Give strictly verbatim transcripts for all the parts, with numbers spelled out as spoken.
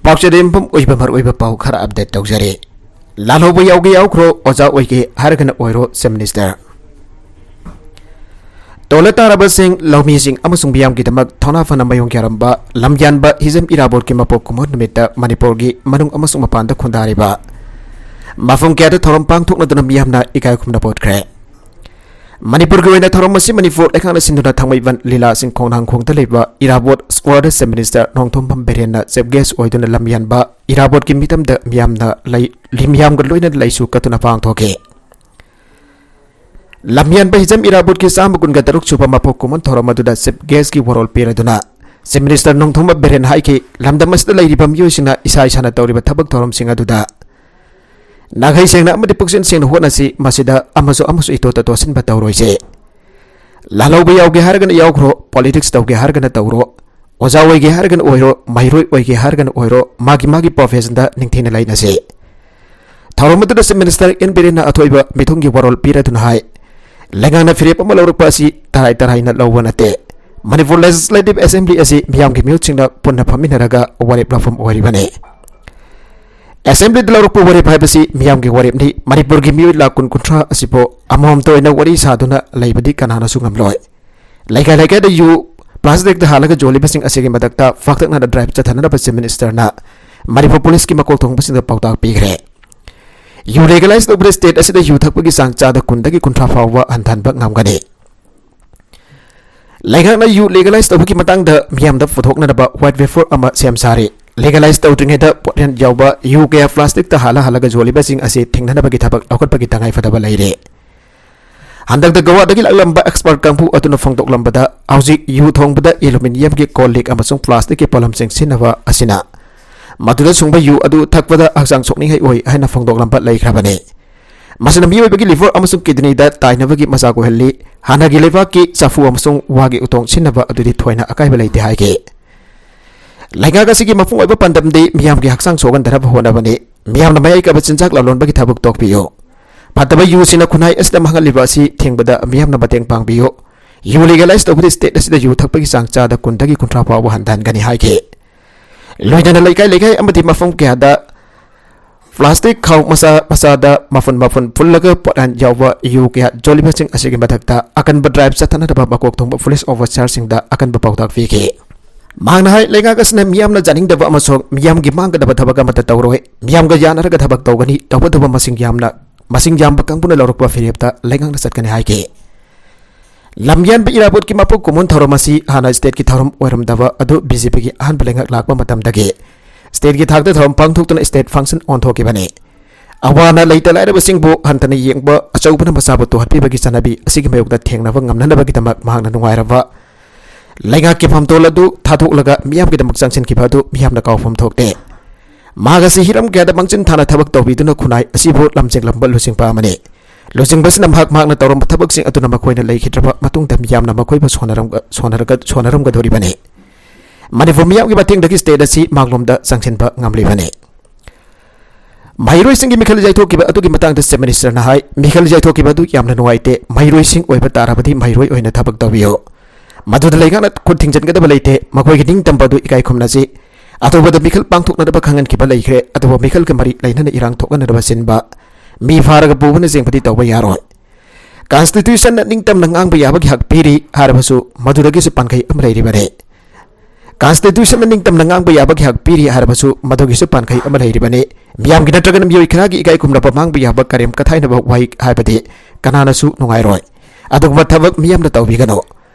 ꯄꯥꯎꯆꯦꯗ ꯌꯨꯝꯐꯝ ꯑꯣꯏꯕ ꯃꯔꯨꯑꯣꯏꯕ ꯄꯥꯎ ꯈꯔ ꯑꯞꯗꯦꯠ ꯇꯧꯖꯔꯤ꯫ ꯂꯥꯜꯍꯧꯕ ꯌꯥꯎꯒꯦ ꯌꯥꯎꯈ꯭ꯔꯣ, ꯑꯣꯖꯥ ꯑꯣꯏꯒꯦ ꯍꯥꯏꯔꯒꯅ ꯑꯣꯏꯔꯣ, ꯆꯤꯐ ꯃꯤꯅꯤꯁꯇꯔ꯫ ꯇꯣꯜꯂ ꯇꯥꯔꯕꯁꯤꯡ, ꯂꯧꯃꯤꯁꯤꯡ ꯑꯃꯁꯨꯡ ꯃꯤꯌꯥꯝꯒꯤꯗꯃꯛ ꯊꯧꯅꯥ ꯐꯅ ꯃꯌꯣꯡ ꯌꯥꯔꯝꯕ ꯂꯝꯌꯥꯟꯕ ꯍꯤꯖꯝ ꯏꯔꯥꯕꯣꯠꯀꯤ ꯃꯄꯣꯛ ꯀꯨꯝꯑꯣꯟ ꯅꯨꯃꯤꯠꯇ ꯃꯅꯤꯄꯨꯔꯒꯤ ꯃꯅꯨꯡ ꯑꯃꯁꯨꯡ ꯃꯄꯥꯟꯗ ꯈꯨꯟꯗꯥꯔꯤꯕ ꯃꯐꯝ ꯀꯌꯥꯗ ꯊꯧꯔꯝ ꯄꯥꯡꯊꯣꯛꯅꯗꯨꯅ ꯃꯤꯌꯥꯝꯅ ꯏꯀꯥꯏ ꯈꯨꯝꯅꯕ ꯎꯠꯈ꯭ꯔꯦ꯫ ꯃꯅꯤꯄꯨꯔꯒꯤ ꯑꯣꯏꯅ ꯊꯧꯔꯝ ꯑꯁꯤ ꯃꯅꯤꯄꯨꯔ ꯂꯩꯉꯥꯛꯅ ꯁꯤꯟꯗꯨꯅ ꯊꯥꯡꯃꯩꯕꯟ ꯂꯤꯂꯥ ꯆꯤꯡꯈꯣꯡ ꯅꯥꯡꯈꯣꯡꯗ ꯂꯩꯕ ꯏꯔꯥꯕꯣꯠ ꯁ꯭ꯀꯣꯌꯔꯗ ꯆꯤꯐ ꯃꯤꯅꯤꯁꯇꯔ ꯅꯣꯡꯊꯣꯝꯕꯝ ꯕꯤꯔꯦꯟꯅ ꯆꯤꯐ ꯒꯦꯁ ꯑꯣꯏꯗꯨꯅ ꯂꯝꯌꯥꯟꯕ ꯏꯔꯥꯕꯣꯠꯀꯤ ꯃꯤꯇꯝꯗ ꯃꯤꯌꯥꯝꯅ ꯂꯩ-, ꯃꯤꯌꯥꯝꯒ ꯂꯣꯏꯅꯅ ꯂꯩꯁꯨ ꯀꯠꯇꯨꯅ ꯄꯥꯡꯊꯣꯛꯈꯤ꯫ ꯂꯝꯌꯥꯟꯕ ꯍꯤꯖꯝ ꯏꯔꯥꯕꯣꯠꯀꯤ ꯆꯥꯝꯃ ꯀꯨꯟꯒ ꯇꯔꯨꯛ ꯁꯨꯕ ꯃꯄꯣꯛ ꯀꯨꯝꯑꯣꯟ ꯊꯧꯔꯝ ꯑꯗꯨꯗ ꯆꯤꯐ ꯒꯦꯁꯀꯤ ꯋꯥꯔꯣꯜ ꯄꯤꯔꯗꯨꯅ ꯆꯤꯐ ꯃꯤꯅꯤꯁꯇꯔ ꯅꯣꯡꯊꯣꯝꯕꯝ ꯕꯤꯔꯦꯟ ꯍꯥꯏꯈꯤ, ꯂꯝꯗꯝ ꯑꯁꯤꯗ ꯂꯩꯔꯤꯕ ꯃꯤꯑꯣꯏꯁꯤꯡꯅ ꯏꯁꯥ ꯏꯁꯥꯅ ꯇꯧꯔꯤꯕ ꯊꯕꯛ ꯊꯧꯔꯝꯁꯤꯡ ꯑꯗꯨꯗ ꯅꯥꯈꯩ ꯁꯦꯡꯅ ꯑꯃꯗꯤ ꯄꯨꯛꯆꯦꯜ ꯁꯦꯡꯅ ꯍꯣꯠꯅꯁꯤ, ꯃꯁꯤꯗ ꯑꯃꯁꯨ ꯑꯃꯁꯨ ꯏꯇꯣꯠꯇ ꯇꯣꯠꯁꯤꯟꯕ ꯇꯧꯔꯣꯏꯁꯤ꯫ ꯂꯥꯜꯍꯧꯕ ꯌꯥꯎꯒꯦ ꯍꯥꯏꯔꯒꯅ ꯌꯥꯎꯈ꯭ꯔꯣ, ꯄꯣꯂꯤꯇꯤꯛꯁ ꯇꯧꯒꯦ ꯍꯥꯏꯔꯒꯅ ꯇꯧꯔꯣ, ꯑꯣꯖꯥ ꯑꯣꯏꯒꯦ ꯍꯥꯏꯔꯒꯅ ꯑꯣꯏꯔꯣ, ꯃꯍꯩꯔꯣꯏ ꯑꯣꯏꯒꯦ ꯍꯥꯏꯔꯒꯅ ꯑꯣꯏꯔꯣ, ꯃꯥꯒꯤ ꯃꯥꯒꯤ ꯄ꯭ꯔꯣꯐꯦꯁꯟꯗ ꯅꯤꯡꯊꯤꯅ ꯂꯩꯅꯁꯤ꯫ ꯊꯧꯔꯝ ꯑꯗꯨꯗ ꯆꯤꯐ ꯃꯤꯅꯤꯁꯇꯔ ꯑꯦꯟ ꯕꯤꯔꯦꯟꯅ ꯑꯊꯣꯏꯕ ꯃꯤꯊꯨꯡꯒꯤ ꯋꯥꯔꯣꯜ ꯄꯤꯔꯗꯨꯅ ꯍꯥꯏ, ꯂꯩꯉꯥꯛꯅ ꯐꯤꯔꯦꯞ ꯑꯃ ꯂꯧꯔꯛꯄ ꯑꯁꯤ ꯇꯔꯥꯏ ꯇꯔꯥꯏꯅ ꯂꯧꯕ ꯅꯠꯇꯦ꯫ ꯃꯅꯤꯄꯨꯔ ꯂꯦꯖꯤꯁꯂꯦꯇꯤꯚ ꯑꯦꯁꯦꯝꯕ꯭ꯂꯤ ꯑꯁꯤ ꯃꯤꯌꯥꯝꯒꯤ ꯃꯤꯍꯨꯠꯁꯤꯡꯅ ꯄꯨꯟꯅ ꯐꯝꯃꯤꯟꯅꯔꯒ ꯋꯥꯔꯦꯞ ꯂꯧꯐꯝ ꯑꯣꯏꯔꯤꯕꯅꯤ꯫ ꯑꯦꯁꯦꯝꯕ꯭ꯂꯤꯗ ꯂꯧꯔꯛꯄ ꯋꯥꯔꯦꯞ ꯍꯥꯏꯕꯁꯤ ꯃꯤꯌꯥꯝꯒꯤ ꯋꯥꯔꯦꯞꯅꯤ꯫ ꯃꯅꯤꯄꯨꯔꯒꯤ ꯃꯤꯑꯣꯏ ꯂꯥꯈ ꯀꯨꯟ ꯀꯨꯟꯊ꯭ꯔꯥ ꯑꯁꯤꯕꯨ ꯑꯃꯃꯝꯇ ꯑꯣꯏꯅ ꯋꯥꯔꯤ ꯁꯥꯗꯨꯅ ꯂꯩꯕꯗꯤ ꯀꯅꯥꯅꯁꯨ ꯉꯝꯂꯣꯏ꯫ ꯂꯩꯀꯥꯏ ꯂꯩꯀꯥꯏꯗ ꯌꯨ ꯄ꯭ꯂꯥꯁꯇꯤꯛꯇ ꯍꯥꯜꯂꯒ ꯌꯣꯜꯂꯤꯕꯁꯤꯡ ꯑꯁꯤꯒꯤ ꯃꯊꯛꯇ ꯄꯥꯛꯇꯛꯅꯅ ꯗ꯭ꯔꯥꯏꯚ ꯆꯠꯊꯅꯅꯕ ꯆꯤꯐ ꯃꯤꯅꯤꯁꯇꯔꯅ ꯃꯅꯤꯄꯨꯔ ꯄꯨꯂꯤꯁꯀꯤ ꯃꯀꯣꯛ ꯊꯣꯡꯕꯁꯤꯡꯗ ꯄꯥꯎꯇꯥꯛ ꯄꯤꯈ꯭ꯔꯦ꯫ ꯌꯨ ꯂꯤꯒꯦꯂꯥꯏꯖ ꯇꯧꯕꯗ ꯁ꯭ꯇꯦꯠ ꯑꯁꯤꯗ ꯌꯨ ꯊꯛꯄꯒꯤ ꯆꯥꯡ ꯆꯥꯗ ꯀꯨꯟꯗꯒꯤ ꯀꯨꯟꯊ꯭ꯔꯥ ꯐꯥꯎꯕ ꯍꯟꯊꯍꯟꯕ ꯉꯝꯒꯅꯤ꯫ ꯂꯩꯉꯥꯛꯅ ꯌꯨ ꯂꯤꯒꯦꯂꯥꯏꯖ ꯇꯧꯕꯒꯤ ꯃꯇꯥꯡꯗ ꯃꯤꯌꯥꯝꯗ ꯄꯨꯊꯣꯛꯅꯅꯕ ꯋꯥꯏꯠ ꯄꯦꯄꯔ ꯑꯃ ꯁꯦꯝ ꯁꯥꯔꯤ꯫ ꯂꯤꯒꯦꯂꯥꯏꯖ ꯇꯧꯗ꯭ꯔꯤꯉꯩꯗ ꯄꯣꯠꯌꯥꯟ ꯌꯥꯎꯕ ꯌꯨ ꯀꯌꯥ ꯄ꯭ꯂꯥꯁꯇꯤꯛꯇ ꯍꯥꯜꯂ ꯍꯥꯜꯂꯒ ꯌꯣꯜꯂꯤꯕꯁꯤꯡ ꯑꯁꯤ ꯊꯤꯡꯅꯅꯕꯒꯤ ꯊꯕꯛ ꯂꯧꯈꯠꯄꯒꯤ ꯇꯉꯥꯏꯐꯗꯕ ꯂꯩꯔꯦ꯫ ꯍꯟꯗꯛꯇ ꯒꯋꯥꯗꯒꯤ ꯂꯥꯛꯂꯝꯕ ꯑꯦꯛꯁꯄꯔꯠ ꯀꯥꯡꯕꯨ ꯑꯗꯨꯅ ꯐꯣꯡꯗꯣꯛꯂꯝꯕꯗ, ꯍꯧꯖꯤꯛ ꯌꯨ ꯊꯣꯡꯕꯗ ꯑꯦꯂꯨꯃꯤꯅꯤꯌꯝꯒꯤ ꯀꯣꯜ ꯂꯤꯛ ꯑꯃꯁꯨꯡ ꯄ꯭ꯂꯥꯁꯇꯤꯛꯀꯤ ꯄꯣꯠꯂꯝꯁꯤꯡ ꯁꯤꯖꯤꯟꯅꯕ ꯑꯁꯤꯅ ꯃꯗꯨꯗ ꯁꯨꯡꯕ ꯌꯨ ꯑꯗꯨ ꯊꯛꯄꯗ ꯍꯛꯆꯥꯡ ꯁꯣꯛꯅꯤꯡꯉꯥꯏ ꯑꯣꯏ ꯍꯥꯏꯅ ꯐꯣꯡꯗꯣꯛꯂꯝꯕ ꯂꯩꯈ꯭ꯔꯕꯅꯤ꯫ ꯃꯁꯤꯅ ꯃꯤꯑꯣꯏꯕꯒꯤ ꯂꯤꯚꯔ ꯑꯃꯁꯨꯡ ꯀꯤꯗꯅꯤꯗ ꯇꯥꯏꯅꯕꯒꯤ ꯃꯆꯥꯛ ꯑꯣꯏꯍꯜꯂꯤ꯫ ꯍꯥꯟꯅꯒꯤ ꯂꯩꯕꯥꯛꯀꯤ ꯆꯐꯨ ꯑꯃꯁꯨꯡ ꯋꯥꯒꯤ ꯎꯇꯣꯡ ꯁꯤꯖꯤꯟꯅꯕ ꯑꯗꯨꯗꯤ ꯊꯣꯏꯅ ꯑꯀꯥꯏꯕ ꯂꯩꯇꯦ ꯍꯥꯏꯈꯤ꯫ ꯂꯩꯉꯥꯛ ꯑꯁꯤꯒꯤ ꯃꯄꯨꯡ ꯑꯣꯏꯕ ꯄꯥꯟꯗꯝꯗꯤ ꯃꯤꯌꯥꯝꯒꯤ ꯍꯛꯆꯥꯡ ꯁꯣꯛꯍꯟꯗꯅꯕ ꯍꯣꯠꯅꯕꯅꯤ꯫ ꯃꯤꯌꯥꯝꯅ ꯃꯌꯥꯏ ꯀꯥꯕ ꯆꯤꯟꯖꯥꯛ ꯂꯂꯣꯟꯕꯒꯤ ꯊꯕꯛ ꯇꯣꯛꯄꯤꯌꯨ꯫ ꯐꯠꯇꯕ ꯌꯨꯁꯤꯅ ꯈꯨꯟꯅꯥꯏ ꯑꯁꯤꯗ ꯃꯥꯡꯍꯜꯂꯤꯕ ꯑꯁꯤ ꯊꯤꯡꯕꯗ ꯃꯤꯌꯥꯝꯅ ꯃꯇꯦꯡ ꯄꯥꯡꯕꯤꯌꯨ꯫ ꯌꯨ ꯂꯤꯒꯦꯂꯥꯏꯖ ꯇꯧꯕꯗ ꯁ꯭ꯇꯦꯠ ꯑꯁꯤꯗ ꯌꯨ ꯊꯛꯄꯒꯤ ꯆꯥꯡ ꯆꯥꯗ ꯀꯨꯟꯗꯒꯤ ꯀꯨꯟꯊ꯭ꯔꯥ ꯐꯥꯎꯕ ꯍꯟꯊꯍꯟꯒꯅꯤ ꯍꯥꯏꯈꯤ꯫ ꯂꯣꯏꯅꯅ ꯂꯩꯀꯥꯏ ꯂꯩꯀꯥꯏ ꯑꯃꯗꯤ ꯃꯐꯝ ꯀꯌꯥꯗ ꯄ꯭ꯂꯥꯁꯇꯤꯛ ꯈꯥꯎ ꯃꯆꯥ ꯃꯆꯥꯗ ꯃꯐꯨꯟ ꯃꯐꯨꯟ ꯐꯨꯜꯂꯒ ꯄꯣꯠꯂꯥꯟ ꯌꯥꯎꯕ ꯌꯨ ꯀꯌꯥ ꯌꯣꯜꯂꯤꯕꯁꯤꯡ ꯑꯁꯤꯒꯤ ꯃꯊꯛꯇ ꯑꯀꯟꯕ ꯗ꯭ꯔꯥꯏꯚ ꯆꯠꯊꯅꯅꯕ ꯃꯀꯣꯛ ꯊꯣꯡꯕ ꯄꯨꯂꯤꯁ ꯑꯣꯐꯤꯁꯥꯔꯁꯤꯡꯗ ꯑꯀꯟꯕ ꯄꯥꯎꯇꯥꯛ ꯄꯤꯈꯤ꯫ ꯃꯍꯥꯛꯅ ꯍꯥꯏ, ꯂꯩꯉꯥꯛ ꯑꯁꯤꯅ ꯃꯤꯌꯥꯝꯅ ꯌꯥꯅꯤꯡꯗꯕ ꯑꯃꯁꯨꯡ ꯃꯤꯌꯥꯝꯒꯤ ꯃꯥꯡꯒꯗꯕ ꯊꯕꯛ ꯑꯃꯠꯇ ꯇꯧꯔꯣꯏ, ꯃꯤꯌꯥꯝꯒ ꯌꯥꯅꯔꯒ ꯊꯕꯛ ꯇꯧꯒꯅꯤ, ꯇꯧꯕꯇꯕꯨ ꯃꯁꯤꯡ ꯌꯥꯝꯅ ꯃꯁꯤꯡ ꯌꯥꯝꯕ ꯀꯥꯡꯕꯨꯅ ꯂꯧꯔꯛꯄ ꯐꯤꯔꯦꯞꯇ ꯂꯩꯉꯥꯛꯅ ꯆꯠꯀꯅꯤ ꯍꯥꯏꯈꯤ꯫ ꯂꯝꯌꯥꯟꯕ ꯏꯔꯥꯕꯣꯠꯀꯤ ꯃꯄꯣꯛ ꯀꯨꯝꯑꯣꯟ ꯊꯧꯔꯝ ꯑꯁꯤ ꯍꯥꯟꯅ ꯁ꯭ꯇꯦꯠꯀꯤ ꯊꯧꯔꯝ ꯑꯣꯏꯔꯝꯗꯕ ꯑꯗꯨ ꯕꯤ ꯖꯦ ꯄꯤꯒꯤ ꯑꯍꯥꯟꯕ ꯂꯩꯉꯥꯛ ꯂꯥꯛꯄ ꯃꯇꯝꯗꯒꯤ ꯁ꯭ꯇꯦꯠꯀꯤ ꯊꯥꯛꯇ ꯊꯧꯔꯝ ꯄꯥꯡꯊꯣꯛꯇꯨꯅ ꯁ꯭ꯇꯦꯠ ꯐꯪꯁꯟ ꯑꯣꯟꯊꯣꯛꯈꯤꯕꯅꯤ꯫ ꯑꯋꯥꯅ ꯂꯩꯇ ꯂꯥꯏꯔꯕꯁꯤꯡꯕꯨ ꯍꯟꯊꯅ ꯌꯦꯡꯕ, ꯑꯆꯧꯕꯅ ꯃꯆꯥꯕꯨ ꯇꯨꯍꯠꯄꯤꯕꯒꯤ ꯆꯠꯅꯕꯤ ꯑꯁꯤꯒꯤ ꯃꯥꯌꯣꯛꯇ ꯊꯦꯡꯅꯕ ꯉꯝꯅꯅꯕꯒꯤꯗꯃꯛ ꯃꯍꯥꯛꯅ ꯅꯨꯡꯉꯥꯏꯔꯕ ꯂꯩꯉꯥꯛꯀꯤ ꯐꯝꯇꯣꯜ ꯑꯗꯨ ꯊꯥꯗꯣꯛꯂꯒ ꯃꯤꯌꯥꯝꯒꯤꯗꯃꯛ ꯆꯪꯁꯤꯟꯈꯤꯕ ꯑꯗꯨ ꯃꯤꯌꯥꯝꯅ ꯀꯥꯎꯐꯝ ꯊꯣꯛꯇꯦ꯫ ꯃꯍꯥꯛ ꯑꯁꯤ ꯍꯤꯔꯝ ꯀꯌꯥꯗ ꯃꯥꯡꯖꯤꯟ ꯊꯥꯅ ꯊꯕꯛ ꯇꯧꯕꯤꯗꯨꯅ ꯈꯨꯟꯅꯥꯏ ꯑꯁꯤꯕꯨ ꯂꯝꯖꯤꯡꯂꯝꯕ ꯂꯨꯆꯤꯡꯕ ꯑꯃꯅꯤ꯫ ꯂꯨꯆꯤꯡꯕꯁꯤꯅ ꯃꯍꯥꯛ ꯃꯍꯥꯛꯅ ꯇꯧꯔꯝꯕ ꯊꯕꯛꯁꯤꯡ ꯑꯗꯨꯅ ꯃꯈꯣꯏꯅ ꯂꯩꯈꯤꯗ꯭ꯔꯕ ꯃꯇꯨꯡꯗ ꯃꯤꯌꯥꯝꯅ ꯃꯈꯣꯏꯕꯨ ꯁꯣꯟꯅꯔꯝꯒ-, ꯁꯣꯟꯅꯔꯒ-, ꯁꯣꯟꯅꯔꯝꯒꯗꯧꯔꯤꯕꯅꯤ꯫ ꯃꯅꯤꯄꯨꯔ ꯃꯤꯌꯥꯝꯒꯤ ꯃꯇꯦꯡꯗꯒꯤ ꯁ꯭ꯇꯦꯠ ꯑꯁꯤ ꯃꯥꯡꯂꯣꯝꯗ ꯆꯪꯁꯤꯟꯕ ꯉꯝꯂꯤꯕꯅꯤ꯫ ꯃꯍꯩꯔꯣꯏꯁꯤꯡꯒꯤ ꯃꯤꯈꯜ ꯌꯩꯊꯣꯛꯈꯤꯕ ꯑꯗꯨꯒꯤ ꯃꯇꯥꯡꯗ ꯆꯤꯐ ꯃꯤꯅꯤꯁꯇꯔꯅ ꯍꯥꯏ, ꯃꯤꯈꯜ ꯌꯩꯊꯣꯛꯈꯤꯕ ꯑꯗꯨ ꯌꯥꯝꯅ ꯅꯨꯡꯉꯥꯏꯇꯦ꯫ ꯃꯍꯩꯔꯣꯏꯁꯤꯡ ꯑꯣꯏꯕ ꯇꯥꯔꯕꯗꯤ ꯃꯍꯩꯔꯣꯏ ꯑꯣꯏꯅ ꯊꯕꯛ ꯇꯧꯕꯤꯌꯨ꯫ ꯃꯗꯨꯗ ꯂꯩꯉꯥꯛꯅ ꯈꯨꯠ ꯊꯤꯡꯖꯤꯟꯒꯗꯕ ꯂꯩꯇꯦ꯫ ꯃꯈꯣꯏꯒꯤ ꯅꯤꯡꯇꯝꯕ ꯑꯗꯨ ꯏꯀꯥꯏ ꯈꯨꯝꯅꯁꯤ꯫ ꯑꯊꯨꯕꯗ ꯃꯤꯈꯜ ꯄꯥꯡꯊꯣꯛꯅꯅꯕ ꯈꯪꯍꯟꯈꯤꯕ ꯂꯩꯈ꯭ꯔꯦ, ꯑꯗꯨꯕꯨ ꯃꯤꯈꯜꯒ ꯃꯔꯤ ꯂꯩꯅꯅ ꯏꯔꯥꯡ ꯊꯣꯛꯅꯅꯕ ꯁꯤꯟꯕ ꯃꯤ ꯐꯥꯔꯒ ꯄꯨꯕꯅꯆꯤꯡꯕꯗꯤ ꯇꯧꯕ ꯌꯥꯔꯣꯏ꯫ ꯀꯟꯁꯇꯤꯇ꯭ꯌꯨꯁꯟꯅ ꯅꯤꯡꯇꯝꯅ ꯉꯥꯡꯕ ꯌꯥꯕꯒꯤ ꯍꯛ ꯄꯤꯔꯤ ꯍꯥꯏꯔꯕꯁꯨ ꯃꯗꯨꯗꯒꯤꯁꯨ ꯄꯥꯟꯈꯩ ꯑꯃ ꯂꯩꯔꯤꯕꯅꯤ꯫ ꯀꯟꯁꯇꯤꯇ꯭ꯌꯨꯁꯟꯅ ꯅꯤꯡꯇꯝꯅ ꯉꯥꯡꯕ ꯌꯥꯕꯒꯤ ꯍꯛ ꯄꯤꯔꯤ ꯍꯥꯏꯔꯕꯁꯨ ꯃꯗꯨꯒꯤꯁꯨ ꯄꯥꯟꯈꯩ ꯑꯃ ꯂꯩꯔꯤꯕꯅꯤ꯫ ꯃꯤꯌꯥꯝꯒꯤ ꯅꯠꯇ꯭ꯔꯒꯅ ꯃꯤꯑꯣꯏ ꯈꯔꯒꯤ ꯏꯀꯥꯏ ꯈꯨꯝꯅꯕ ꯃꯥꯡꯕ ꯌꯥꯕ ꯀꯔꯦꯝ ꯀꯊꯥꯏꯅꯕ ꯋꯥꯍꯩ ꯍꯥꯏꯕꯗꯤ ꯀꯅꯥꯅꯁꯨ ꯅꯨꯡꯉꯥꯏꯔꯣꯏ꯫ ꯑꯗꯨꯒꯨꯝꯕ ꯊꯕꯛ ꯃꯤꯌꯥꯝꯅ ꯇꯧꯕꯤꯒꯅꯨ꯫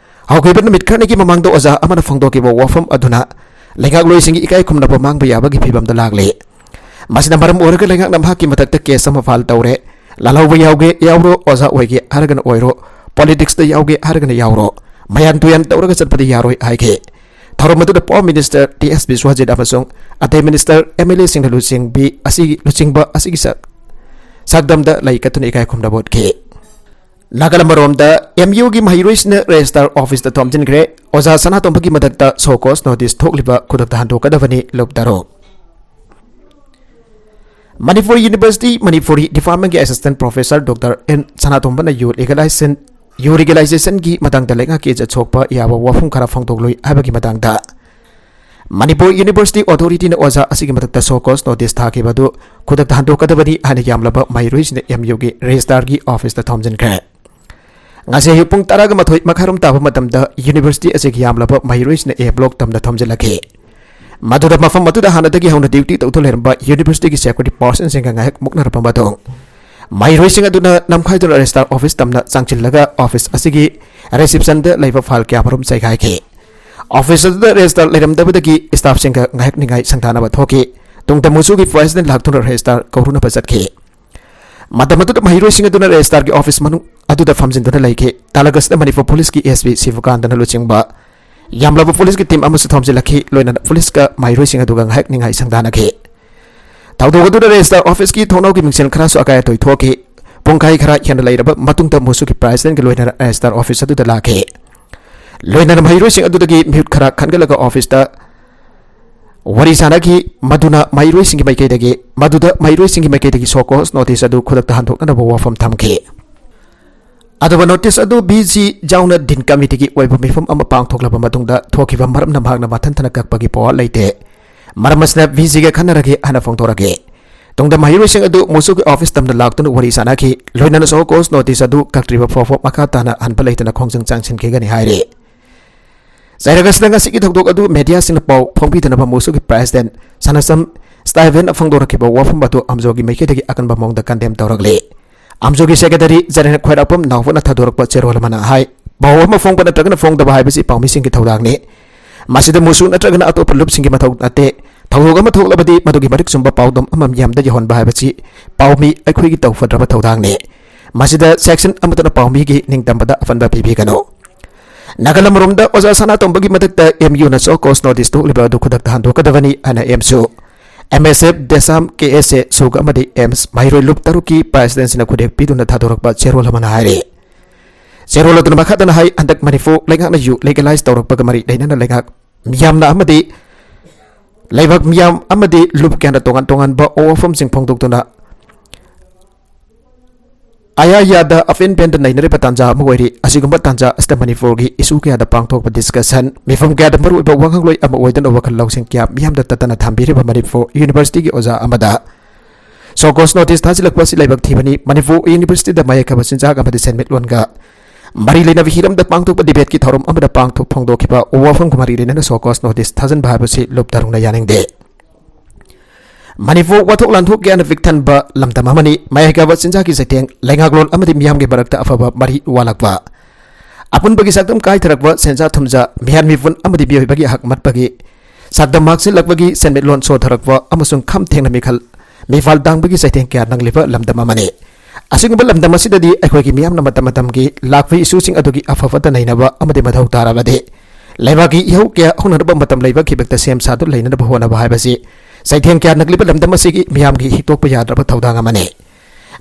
ꯍꯧꯈꯤꯕ ꯅꯨꯃꯤꯠ ꯈꯔꯅꯤꯒꯤ ꯃꯃꯥꯡꯗ ꯑꯣꯖꯥ ꯑꯃꯅ ꯐꯣꯡꯗꯣꯛꯈꯤꯕ ꯋꯥꯐꯝ ꯑꯗꯨꯅ ꯂꯩꯉꯥꯛꯂꯣꯏꯁꯤꯡꯒꯤ ꯏꯀꯥꯏ ꯈꯨꯝꯅꯕ ꯃꯥꯡꯕ ꯌꯥꯕꯒꯤ ꯐꯤꯕꯝꯗ ꯂꯥꯛꯂꯦ꯫ ꯃꯁꯤꯅ ꯃꯔꯝ ꯑꯣꯏꯔꯒ ꯂꯩꯉꯥꯛꯅ ꯃꯍꯥꯛꯀꯤ ꯃꯊꯛꯇ ꯀꯦꯁ ꯑꯃ ꯐꯥꯏꯜ ꯇꯧꯔꯦ꯫ ꯂꯥꯜꯍꯧꯕ ꯌꯥꯎꯒꯦ ꯌꯥꯎꯔꯣ, ꯑꯣꯖꯥ ꯑꯣꯏꯒꯦ ꯍꯥꯏꯔꯒꯅ ꯑꯣꯏꯔꯣ, ꯄꯣꯂꯤꯇꯤꯛꯁꯇ ꯌꯥꯎꯒꯦ ꯍꯥꯏꯔꯒꯅ ꯌꯥꯎꯔꯣ, ꯃꯌꯥꯟ ꯇꯨꯌꯥꯟ ꯇꯧꯔꯒ ꯆꯠꯄꯗꯤ ꯌꯥꯔꯣꯏ ꯍꯥꯏꯈꯤ꯫ ꯊꯧꯔꯝ ꯑꯗꯨꯗ ꯄꯥꯋꯔ ꯃꯤꯅꯤꯁꯇꯔ ꯇꯤ ꯑꯦꯁ ꯕꯤꯁ꯭ꯋꯖꯤꯠ ꯑꯃꯁꯨꯡ ꯑꯇꯩ ꯃꯤꯅꯤꯁꯇꯔ, ꯑꯦꯝ ꯑꯦꯜ ꯑꯦꯁꯤꯡꯅ ꯂꯨꯆꯤꯡꯕꯤ ꯑꯁꯤꯒꯤ, ꯂꯨꯆꯤꯡꯕ ꯑꯁꯤꯒꯤ ꯁꯛ-, ꯁꯛꯇꯝꯗ ꯂꯩ ꯀꯠꯇꯨꯅ ꯏꯀꯥꯏ ꯈꯨꯝꯅꯕ ꯎꯠꯈꯤ꯫ ꯅꯥꯀꯜ ꯑꯃꯔꯣꯝꯗ, ꯑꯦꯝ ꯌꯨꯒꯤ ꯃꯍꯩꯔꯣꯏꯁꯤꯡꯅ ꯔꯦꯖꯤꯁꯇ꯭ꯔꯥꯔ ꯑꯣꯐꯤꯁꯇ ꯊꯣꯝꯖꯤꯟꯈ꯭ꯔꯦ꯫ ꯑꯣꯖꯥ ꯁꯅꯥꯇꯣꯝꯕꯒꯤ ꯃꯊꯛꯇ ꯁꯣ ꯀꯣꯁ ꯅꯣꯇꯤꯁ ꯊꯣꯛꯂꯤꯕ ꯈꯨꯗꯛꯇ ꯍꯟꯗꯣꯛꯀꯗꯕꯅꯤ, ꯂꯨꯞ ꯇꯔꯨꯛ꯫ ꯃꯅꯤꯄꯨꯔ ꯌꯨꯅꯤꯚꯔꯁꯤꯇꯤ, ꯃꯅꯤꯄꯨꯔꯤ ꯗꯤꯄꯥꯔꯠꯃꯦꯟꯒꯤ ꯑꯦꯁꯤꯁꯇꯦꯟ ꯄ꯭ꯔꯣꯐꯦꯁꯔ ꯗꯣꯛꯇꯔ ꯑꯦꯟ ꯁꯅꯥꯇꯣꯝꯕꯅ ꯌꯨ ꯂꯤꯒꯦꯂꯥꯏꯖꯦꯁꯟ, ꯌꯨ ꯂꯤꯒꯦꯂꯥꯏꯖꯦꯁꯟꯒꯤ ꯃꯇꯥꯡꯗ ꯂꯩꯉꯥꯛꯀꯤ ꯏꯖꯠ ꯁꯣꯛꯄ ꯌꯥꯕ ꯋꯥꯐꯝ ꯈꯔ ꯐꯣꯡꯗꯣꯛꯂꯨꯏ ꯍꯥꯏꯕꯒꯤ ꯃꯇꯥꯡꯗ ꯃꯅꯤꯄꯨꯔ ꯌꯨꯅꯤꯚꯔꯁꯤꯇꯤ ꯑꯣꯊꯣꯔꯤꯇꯤꯅ ꯑꯣꯖꯥ ꯑꯁꯤꯒꯤ ꯃꯊꯛꯇ ꯁꯣ ꯀꯣꯁ ꯅꯣꯇꯤꯁ ꯊꯥꯈꯤꯕ ꯑꯗꯨ ꯈꯨꯗꯛꯇ ꯍꯟꯗꯣꯛꯀꯗꯕꯅꯤ ꯍꯥꯏꯅ ꯌꯥꯝꯂꯕ ꯃꯍꯩꯔꯣꯏꯁꯤꯡꯅ ꯑꯦꯝ ꯌꯨꯒꯤ ꯔꯦꯖꯤꯁꯇ꯭ꯔꯥꯔꯒꯤ ꯑꯣꯐꯤꯁꯇ ꯊꯣꯝꯖꯤꯟꯈ꯭ꯔꯦ꯫ ꯉꯁꯤ ꯑꯌꯨꯛ ꯄꯨꯡ ꯇꯔꯥꯒ ꯃꯥꯊꯣꯏ ꯃꯈꯥꯏꯔꯣꯝ ꯇꯥꯕ ꯃꯇꯝꯗ ꯌꯨꯅꯤꯚꯔꯁꯤꯇꯤ ꯑꯁꯤꯒꯤ ꯌꯥꯝꯂꯕ ꯃꯍꯩꯔꯣꯏꯁꯤꯡꯅ ꯑꯦ ꯕ꯭ꯂꯣꯛ ꯇꯝꯅ ꯊꯣꯝꯖꯤꯜꯂꯛꯈꯤ꯫ ꯃꯗꯨꯗ ꯃꯐꯝ ꯑꯗꯨꯗ ꯍꯥꯟꯅꯗꯒꯤ ꯍꯧꯅ ꯗ꯭ꯌꯨꯇꯤ ꯇꯧꯗꯨꯅ ꯂꯩꯔꯝꯕ ꯌꯨꯅꯤꯚꯔꯁꯤꯇꯤꯒꯤ ꯁꯦꯀ꯭ꯌꯨꯔꯤꯇꯤ ꯄꯥꯔꯁꯟꯁꯤꯡꯒ ꯉꯥꯏꯍꯥꯛ ꯃꯨꯛꯅꯔꯕ ꯃꯇꯨꯡ, ꯃꯍꯩꯔꯣꯏꯁꯤꯡ ꯑꯗꯨꯅ ꯅꯝꯈꯥꯏꯗꯨꯅ ꯔꯦꯖꯤꯁꯇ꯭ꯔꯥꯔ ꯑꯣꯐꯤꯁ ꯇꯝꯅ ꯆꯪꯁꯤꯜꯂꯒ ꯑꯣꯐꯤꯁ ꯑꯁꯤꯒꯤ ꯔꯤꯁꯤꯞꯁꯟꯗ ꯂꯩꯕ ꯐꯥꯏꯜ ꯀꯌꯥꯃꯔꯨꯝ ꯆꯩꯈꯥꯏꯈꯤ꯫ ꯑꯣꯐꯤꯁ ꯑꯗꯨꯗ ꯔꯦꯖꯤꯁꯇ꯭ꯔꯥꯔ ꯂꯩꯔꯝꯗꯕꯗꯒꯤ ꯁ꯭ꯇꯥꯐꯁꯤꯡꯒ ꯉꯥꯏꯍꯥꯛ ꯅꯤꯡꯉꯥꯏ ꯁꯪꯊꯥꯅꯕ ꯊꯣꯛꯈꯤ꯫ ꯇꯨꯡꯗ ꯃꯨꯁꯨꯒꯤ ꯄ꯭ꯔꯦꯁꯤꯗꯦꯟꯠ ꯂꯥꯛꯇꯨꯅ ꯔꯦꯖꯤꯁꯇ꯭ꯔꯥꯔ ꯀꯧꯔꯨꯅꯕ ꯆꯠꯈꯤ꯫ ꯃꯇꯝ ꯑꯗꯨꯗ ꯃꯍꯩꯔꯣꯏꯁꯤꯡ ꯑꯗꯨꯅ ꯔꯦꯖꯤꯁꯇ꯭ꯔꯥꯔꯒꯤ ꯑꯣꯐꯤꯁ ꯃꯅꯨꯡ ꯑꯗꯨꯗ ꯐꯝꯖꯤꯟꯗꯨꯅ ꯂꯩꯈꯤ꯫ ꯇꯥꯂꯛ ꯑꯁꯤꯗ ꯃꯅꯤꯄꯨꯔ ꯄꯨꯂꯤꯁꯀꯤ ꯑꯦꯁ ꯄꯤ ꯁꯤꯕꯀꯥꯟꯇꯅ ꯂꯨꯆꯤꯡꯕ ꯌꯥꯝꯂꯕ ꯄꯨꯂꯤꯁꯀꯤ ꯇꯤꯝ ꯑꯃꯁꯨ ꯊꯣꯝꯖꯤꯜꯂꯛꯈꯤ, ꯂꯣꯏꯅꯅ ꯄꯨꯂꯤꯁꯀ ꯃꯍꯩꯔꯣꯏꯁꯤꯡ ꯑꯗꯨꯒ ꯉꯥꯏꯍꯥꯛ ꯅꯤꯡꯉꯥꯏ ꯁꯪꯗꯥꯅꯈꯤ꯫ ꯊꯧꯗꯣꯛ ꯑꯗꯨꯗ ꯔꯦꯖꯤꯁꯇ꯭ꯔꯥꯔ ꯑꯣꯐꯤꯁꯀꯤ ꯊꯣꯡꯅꯥꯎꯒꯤ ꯃꯤꯡꯁꯦꯜ ꯈꯔꯁꯨ ꯑꯀꯥꯏ ꯑꯇꯣꯏ ꯊꯣꯛꯈꯤ꯫ ꯄꯨꯡꯈꯥꯏ ꯈꯔ ꯍꯦꯟꯅ ꯂꯩꯔꯕ ꯃꯇꯨꯡꯗ ꯃꯨꯁꯨꯒꯤ ꯄ꯭ꯔꯦꯁꯤꯗꯦꯟꯠꯀ ꯂꯣꯏꯅꯅ ꯔꯦꯖꯤꯁꯇ꯭ꯔꯥꯔ ꯑꯣꯐꯤꯁ ꯑꯗꯨꯗ ꯂꯥꯛꯈꯤ꯫ ꯂꯣꯏꯅꯅ ꯃꯍꯩꯔꯣꯏꯁꯤꯡ ꯑꯗꯨꯗꯒꯤ ꯃꯤꯍꯨꯠ ꯈꯔ ꯈꯟꯒꯠꯂꯒ ꯑꯣꯐꯤꯁꯇ ꯋꯥꯔꯤ ꯁꯥꯅꯈꯤ꯫ ꯃꯗꯨꯅ ꯃꯍꯩꯔꯣꯏꯁꯤꯡꯒꯤ ꯃꯥꯏꯀꯩꯗꯒꯤ, ꯃꯗꯨꯗ ꯃꯍꯩꯔꯣꯏꯁꯤꯡꯒꯤ ꯃꯥꯏꯀꯩꯗꯒꯤ ꯁꯣ ꯀꯣꯁ ꯅꯣꯇꯤꯁ ꯑꯗꯨ ꯈꯨꯗꯛꯇ ꯍꯟꯗꯣꯛꯅꯅꯕ ꯋꯥꯐꯝ ꯊꯝꯈꯤ꯫ ꯑꯗꯨꯒ ꯅꯣꯇꯤꯁ ꯑꯗꯨ ꯚꯤ ꯖꯤ ꯖꯥꯎꯅ ꯗꯤꯟ ꯀꯃꯤꯇꯤꯒꯤ ꯑꯣꯏꯕ ꯃꯤꯐꯝ ꯑꯃ ꯄꯥꯡꯊꯣꯛꯂꯕ ꯃꯇꯨꯡꯗ ꯊꯣꯛꯈꯤꯕ ꯃꯔꯝꯅ ꯃꯍꯥꯛꯅ ꯃꯊꯟꯊꯅ ꯀꯛꯄꯒꯤ ꯄꯋꯥꯔ ꯂꯩꯇꯦ꯫ ꯃꯔꯝ ꯑꯁꯤꯅ ꯚꯤ ꯖꯤꯒ ꯈꯟꯅꯔꯒꯦ ꯍꯥꯏꯅ ꯐꯣꯡꯗꯣꯔꯛꯈꯤ꯫ ꯇꯨꯡꯗ ꯃꯍꯩꯔꯣꯏꯁꯤꯡ ꯑꯗꯨ ꯃꯨꯁꯨꯒꯤ ꯑꯣꯐꯤꯁ ꯇꯝꯅ ꯂꯥꯛꯇꯨꯅ ꯋꯥꯔꯤ ꯁꯥꯅꯈꯤ꯫ ꯂꯣꯏꯅꯅ ꯁꯣ ꯀꯣꯁ ꯅꯣꯇꯤꯁ ꯑꯗꯨ ꯀꯛꯇ꯭ꯔꯤꯕ ꯐꯥꯎꯕ ꯃꯈꯥ ꯇꯥꯅ ꯍꯟꯕ ꯂꯩꯇꯅ ꯈꯣꯡꯖꯪ ꯆꯪꯁꯤꯟꯈꯤꯒꯅꯤ ꯍꯥꯏꯔꯤ꯫ ꯆꯩꯔꯛ ꯑꯁꯤꯗ ꯉꯁꯤꯒꯤ ꯊꯧꯗꯣꯛ ꯑꯗꯨ ꯃꯦꯗꯤꯌꯥꯁꯤꯡꯅ ꯄꯥꯎ ꯐꯣꯡꯕꯤꯗꯅꯕ ꯃꯨꯁꯨꯒꯤ ꯄ꯭ꯔꯦꯁꯤꯗꯦꯟꯠ ꯁꯅꯥꯁꯝ ꯁ꯭ꯇꯥꯏꯚꯦꯟꯅ ꯐꯣꯡꯗꯣꯔꯛꯈꯤꯕ ꯋꯥꯐꯝ ꯑꯗꯨ ꯑꯝꯖꯣꯒꯤ ꯃꯥꯏꯀꯩꯗꯒꯤ ꯑꯀꯟꯕ ꯃꯑꯣꯡꯗ ꯀꯟꯗꯦꯝ ꯇꯧꯔꯛꯂꯤ꯫ ꯑꯝꯖꯣꯒꯤ ꯁꯦꯀ꯭ꯔꯦꯇꯔꯤ ꯖꯦꯅꯦꯔꯦꯜ ꯈ꯭ꯋꯥꯏꯔꯥꯛꯄꯝ ꯅꯥꯎꯕꯅ ꯊꯥꯗꯣꯔꯛꯄ ꯆꯦꯔꯣꯜ ꯑꯃꯅ ꯍꯥꯏ, ꯄꯥꯎ ꯑꯃ ꯐꯣꯡꯕ ꯅꯠꯇ꯭ꯔꯒꯅ ꯐꯣꯡꯗꯕ ꯍꯥꯏꯕꯁꯤ ꯄꯥꯎꯃꯤꯁꯤꯡꯒꯤ ꯊꯧꯗꯥꯡꯅꯤ꯫ ꯃꯁꯤꯗ ꯃꯨꯁꯨ ꯅꯠꯇ꯭ꯔꯒꯅ ꯑꯇꯣꯞꯄ ꯂꯨꯞꯁꯤꯡꯒꯤ ꯃꯊꯧ ꯅꯠꯇꯦ꯫ ꯊꯧꯗꯣꯛ ꯑꯃ ꯊꯣꯛꯂꯕꯗꯤ ꯃꯗꯨꯒꯤ ꯃꯔꯤꯛ ꯆꯨꯝꯕ ꯄꯥꯎꯗꯝ ꯑꯃ ꯃꯤꯌꯥꯝꯗ ꯌꯧꯍꯟꯕ ꯍꯥꯏꯕꯁꯤ ꯄꯥꯎꯃꯤ ꯑꯩꯈꯣꯏꯒꯤ ꯇꯧꯐꯗ꯭ꯔꯕ ꯊꯧꯗꯥꯡꯅꯤ꯫ ꯃꯁꯤꯗ ꯁꯦꯛꯁꯟ ꯑꯃꯠꯇꯅ ꯄꯥꯎꯃꯤꯒꯤ ꯅꯤꯡꯇꯝꯕꯗ ꯑꯄꯟꯕ ꯄꯤꯕꯤꯒꯅꯨ꯫ ꯅꯥꯒꯥꯂꯝ ꯔꯣꯝꯗ ꯑꯣꯖꯥ ꯁꯅꯥꯇꯣꯝꯕꯒꯤ ꯃꯊꯛꯇ ꯑꯦꯝ ꯌꯨꯅ ꯁꯣ ꯀꯣꯁ ꯅꯣꯇꯤꯁ ꯊꯣꯛꯂꯤꯕ ꯑꯗꯨ ꯈꯨꯗꯛꯇ ꯍꯟꯗꯣꯛꯀꯗꯕꯅꯤ ꯍꯥꯏꯅ ꯑꯦꯝꯁꯨ, ꯑꯦꯝ ꯑꯦꯁ ꯑꯦꯐ, ꯗꯦꯁꯥꯝ, ꯀꯦ ꯑꯦꯁ ꯑꯦ, ꯁꯨꯒ ꯑꯃꯗꯤ ꯑꯦꯝꯁ ꯃꯍꯩꯔꯣꯏ ꯂꯨꯞ ꯇꯔꯨꯛꯀꯤ ꯄ꯭ꯔꯦꯁꯤꯗꯦꯟꯁꯤꯅ ꯈꯨꯗꯦꯛ ꯄꯤꯗꯨꯅ ꯊꯥꯗꯣꯔꯛꯄ ꯆꯦꯔꯣꯜ ꯑꯃꯅ ꯍꯥꯏꯔꯤ꯫ ꯆꯦꯔꯣꯜ ꯑꯗꯨꯅ ꯃꯈꯥ ꯇꯥꯅ ꯍꯥꯏ, ꯍꯟꯗꯛ ꯃꯅꯤꯄꯨꯔ ꯂꯩꯉꯥꯛꯅ ꯌꯨ ꯂꯤꯒꯦꯂꯥꯏꯖ ꯇꯧꯔꯛꯄꯒ ꯃꯔꯤ ꯂꯩꯅꯅ ꯂꯩꯉꯥꯛ ꯃꯤꯌꯥꯝꯅ ꯑꯃꯗꯤ ꯂꯩꯕꯥꯛ ꯃꯤꯌꯥꯝ ꯑꯃꯗꯤ ꯂꯨꯞ ꯀꯌꯥꯅ ꯇꯣꯉꯥꯟ ꯇꯣꯉꯥꯟꯕ ꯋꯥꯐꯝꯁꯤꯡ ꯐꯣꯡꯗꯣꯛꯇꯨꯅ ꯑꯌꯥ ꯌꯥꯗ ꯑꯄꯦꯟ ꯄꯦꯟꯗ ꯅꯩꯅꯔꯤꯕ ꯇꯥꯟꯖꯥ ꯑꯃ ꯑꯣꯏꯔꯤ꯫ ꯑꯁꯤꯒꯨꯝꯕ ꯇꯥꯟꯖꯥ ꯑꯁꯤꯗ ꯃꯅꯤꯄꯨꯔꯒꯤ ꯏꯁꯨ ꯀꯌꯥꯗ ꯄꯥꯡꯊꯣꯛꯄ ꯗꯤꯁꯀꯁꯟ, ꯃꯤꯐꯝ ꯀꯌꯥꯗ ꯃꯔꯨꯑꯣꯏꯕ ꯋꯥꯉꯥꯡꯂꯣꯏ ꯑꯃ ꯑꯣꯏꯗꯨꯅ ꯋꯥꯈꯜ ꯂꯧꯁꯤꯡ ꯀꯌꯥ ꯃꯤꯌꯥꯝꯗ ꯇꯠꯇꯅ ꯊꯝꯕꯤꯔꯤꯕ ꯃꯅꯤꯄꯨꯔ ꯌꯨꯅꯤꯚꯔꯁꯤꯇꯤꯒꯤ ꯑꯣꯖꯥ ꯑꯃꯗ ꯁꯣꯀꯣꯁ ꯅꯣꯇꯤꯁ ꯊꯥꯖꯤꯜꯂꯛꯄ ꯑꯁꯤ ꯂꯥꯏꯕꯛ ꯊꯤꯕꯅꯤ꯫ ꯃꯅꯤꯄꯨꯔ ꯌꯨꯅꯤꯚꯔꯁꯤꯇꯤꯗ ꯃꯌꯥꯏ ꯀꯥꯕ ꯆꯤꯟꯖꯥꯛ ꯑꯃꯗꯤ ꯁꯦꯟꯃꯤꯠꯂꯣꯟꯒ ꯃꯔꯤ ꯂꯩꯅꯕ ꯍꯤꯔꯝꯗ ꯄꯥꯡꯊꯣꯛꯄ ꯗꯤꯕꯦꯠꯀꯤ ꯊꯧꯔꯝ ꯑꯃꯗ ꯄꯥꯡꯊꯣꯛ ꯐꯣꯡꯗꯣꯛꯈꯤꯕ ꯋꯥꯐꯝꯒ ꯃꯔꯤ ꯂꯩꯅꯅ ꯁꯣꯀꯣꯁ ꯅꯣꯇꯤꯁ ꯊꯥꯖꯤꯟꯕ ꯍꯥꯏꯕꯁꯤ ꯂꯨꯞ ꯇꯔꯨꯡꯅ ꯌꯥꯅꯤꯡꯗꯦ꯫ ꯃꯅꯤꯄꯨꯔ ꯋꯥꯊꯣꯛ ꯂꯥꯟꯊꯣꯛ ꯀꯌꯥꯅ ꯄꯤꯛ ꯊꯟꯕ ꯂꯝꯗꯝ ꯑꯃꯅꯤ꯫ ꯃꯌꯥꯏ ꯀꯥꯕ ꯆꯤꯟꯖꯥꯛꯀꯤ ꯆꯩꯊꯦꯡ, ꯂꯩꯉꯥꯛꯂꯣꯟ ꯑꯃꯗꯤ ꯃꯤꯌꯥꯝꯒꯤ ꯃꯔꯛꯇ ꯑꯐꯕ ꯃꯔꯤ ꯋꯥꯠꯂꯛꯄ, ꯑꯄꯨꯟꯕꯒꯤ ꯁꯛꯇꯝ ꯀꯥꯏꯊꯔꯛꯄ, ꯁꯦꯟꯖꯥ ꯊꯨꯝꯖꯥ, ꯃꯤꯍꯥꯠ ꯃꯤꯄꯨꯟ ꯑꯃꯗꯤ ꯃꯤꯑꯣꯏꯕꯒꯤ ꯍꯛ ꯃꯠꯄꯒꯤ ꯁꯛꯇꯝ ꯃꯥꯡꯁꯤꯜꯂꯛꯄꯒꯤ ꯁꯦꯟꯃꯤꯠꯂꯣꯟ ꯁꯣꯊꯔꯛꯄ ꯑꯃꯁꯨꯡ ꯈꯝ ꯊꯦꯡꯅ ꯃꯤꯈꯜ ꯃꯤꯐꯥꯜ ꯇꯥꯡꯕꯒꯤ ꯆꯩꯊꯦꯡ ꯀꯌꯥ ꯅꯪꯂꯤꯕ ꯂꯝꯗꯝ ꯑꯃꯅꯤ꯫ ꯑꯁꯤꯒꯨꯝꯕ ꯂꯝꯗꯝ ꯑꯁꯤꯗꯗꯤ ꯑꯩꯈꯣꯏꯒꯤ ꯃꯤꯌꯥꯝꯅ ꯃꯇꯝ ꯃꯇꯝꯒꯤ ꯂꯥꯛꯄ ꯏꯁꯨꯁꯤꯡ ꯑꯗꯨꯒꯤ ꯑꯐ ꯐꯠꯇ ꯅꯩꯅꯕ ꯑꯃꯗꯤ ꯃꯊꯧ ꯇꯥꯔꯕꯗꯤ ꯂꯩꯕꯥꯛꯀꯤ ꯏꯍꯧ ꯀꯌꯥ ꯍꯧꯅꯅꯕ ꯃꯇꯝ ꯂꯩꯕ ꯈꯤꯕꯦꯛꯇ ꯁꯦꯝ ꯁꯥꯗꯨꯅ ꯂꯩꯅꯅꯕ ꯍꯣꯠꯅꯕ ꯍꯥꯏꯕꯁꯤ ꯆꯩꯊꯦꯡ ꯀꯌꯥ ꯅꯛꯂꯤꯕ ꯂꯝꯗꯝ ꯑꯁꯤꯒꯤ ꯃꯤꯌꯥꯝꯒꯤ ꯍꯤꯛꯇꯣꯛꯄ ꯌꯥꯗ꯭ꯔꯕ ꯊꯧꯗꯥꯡ ꯑꯃꯅꯤ꯫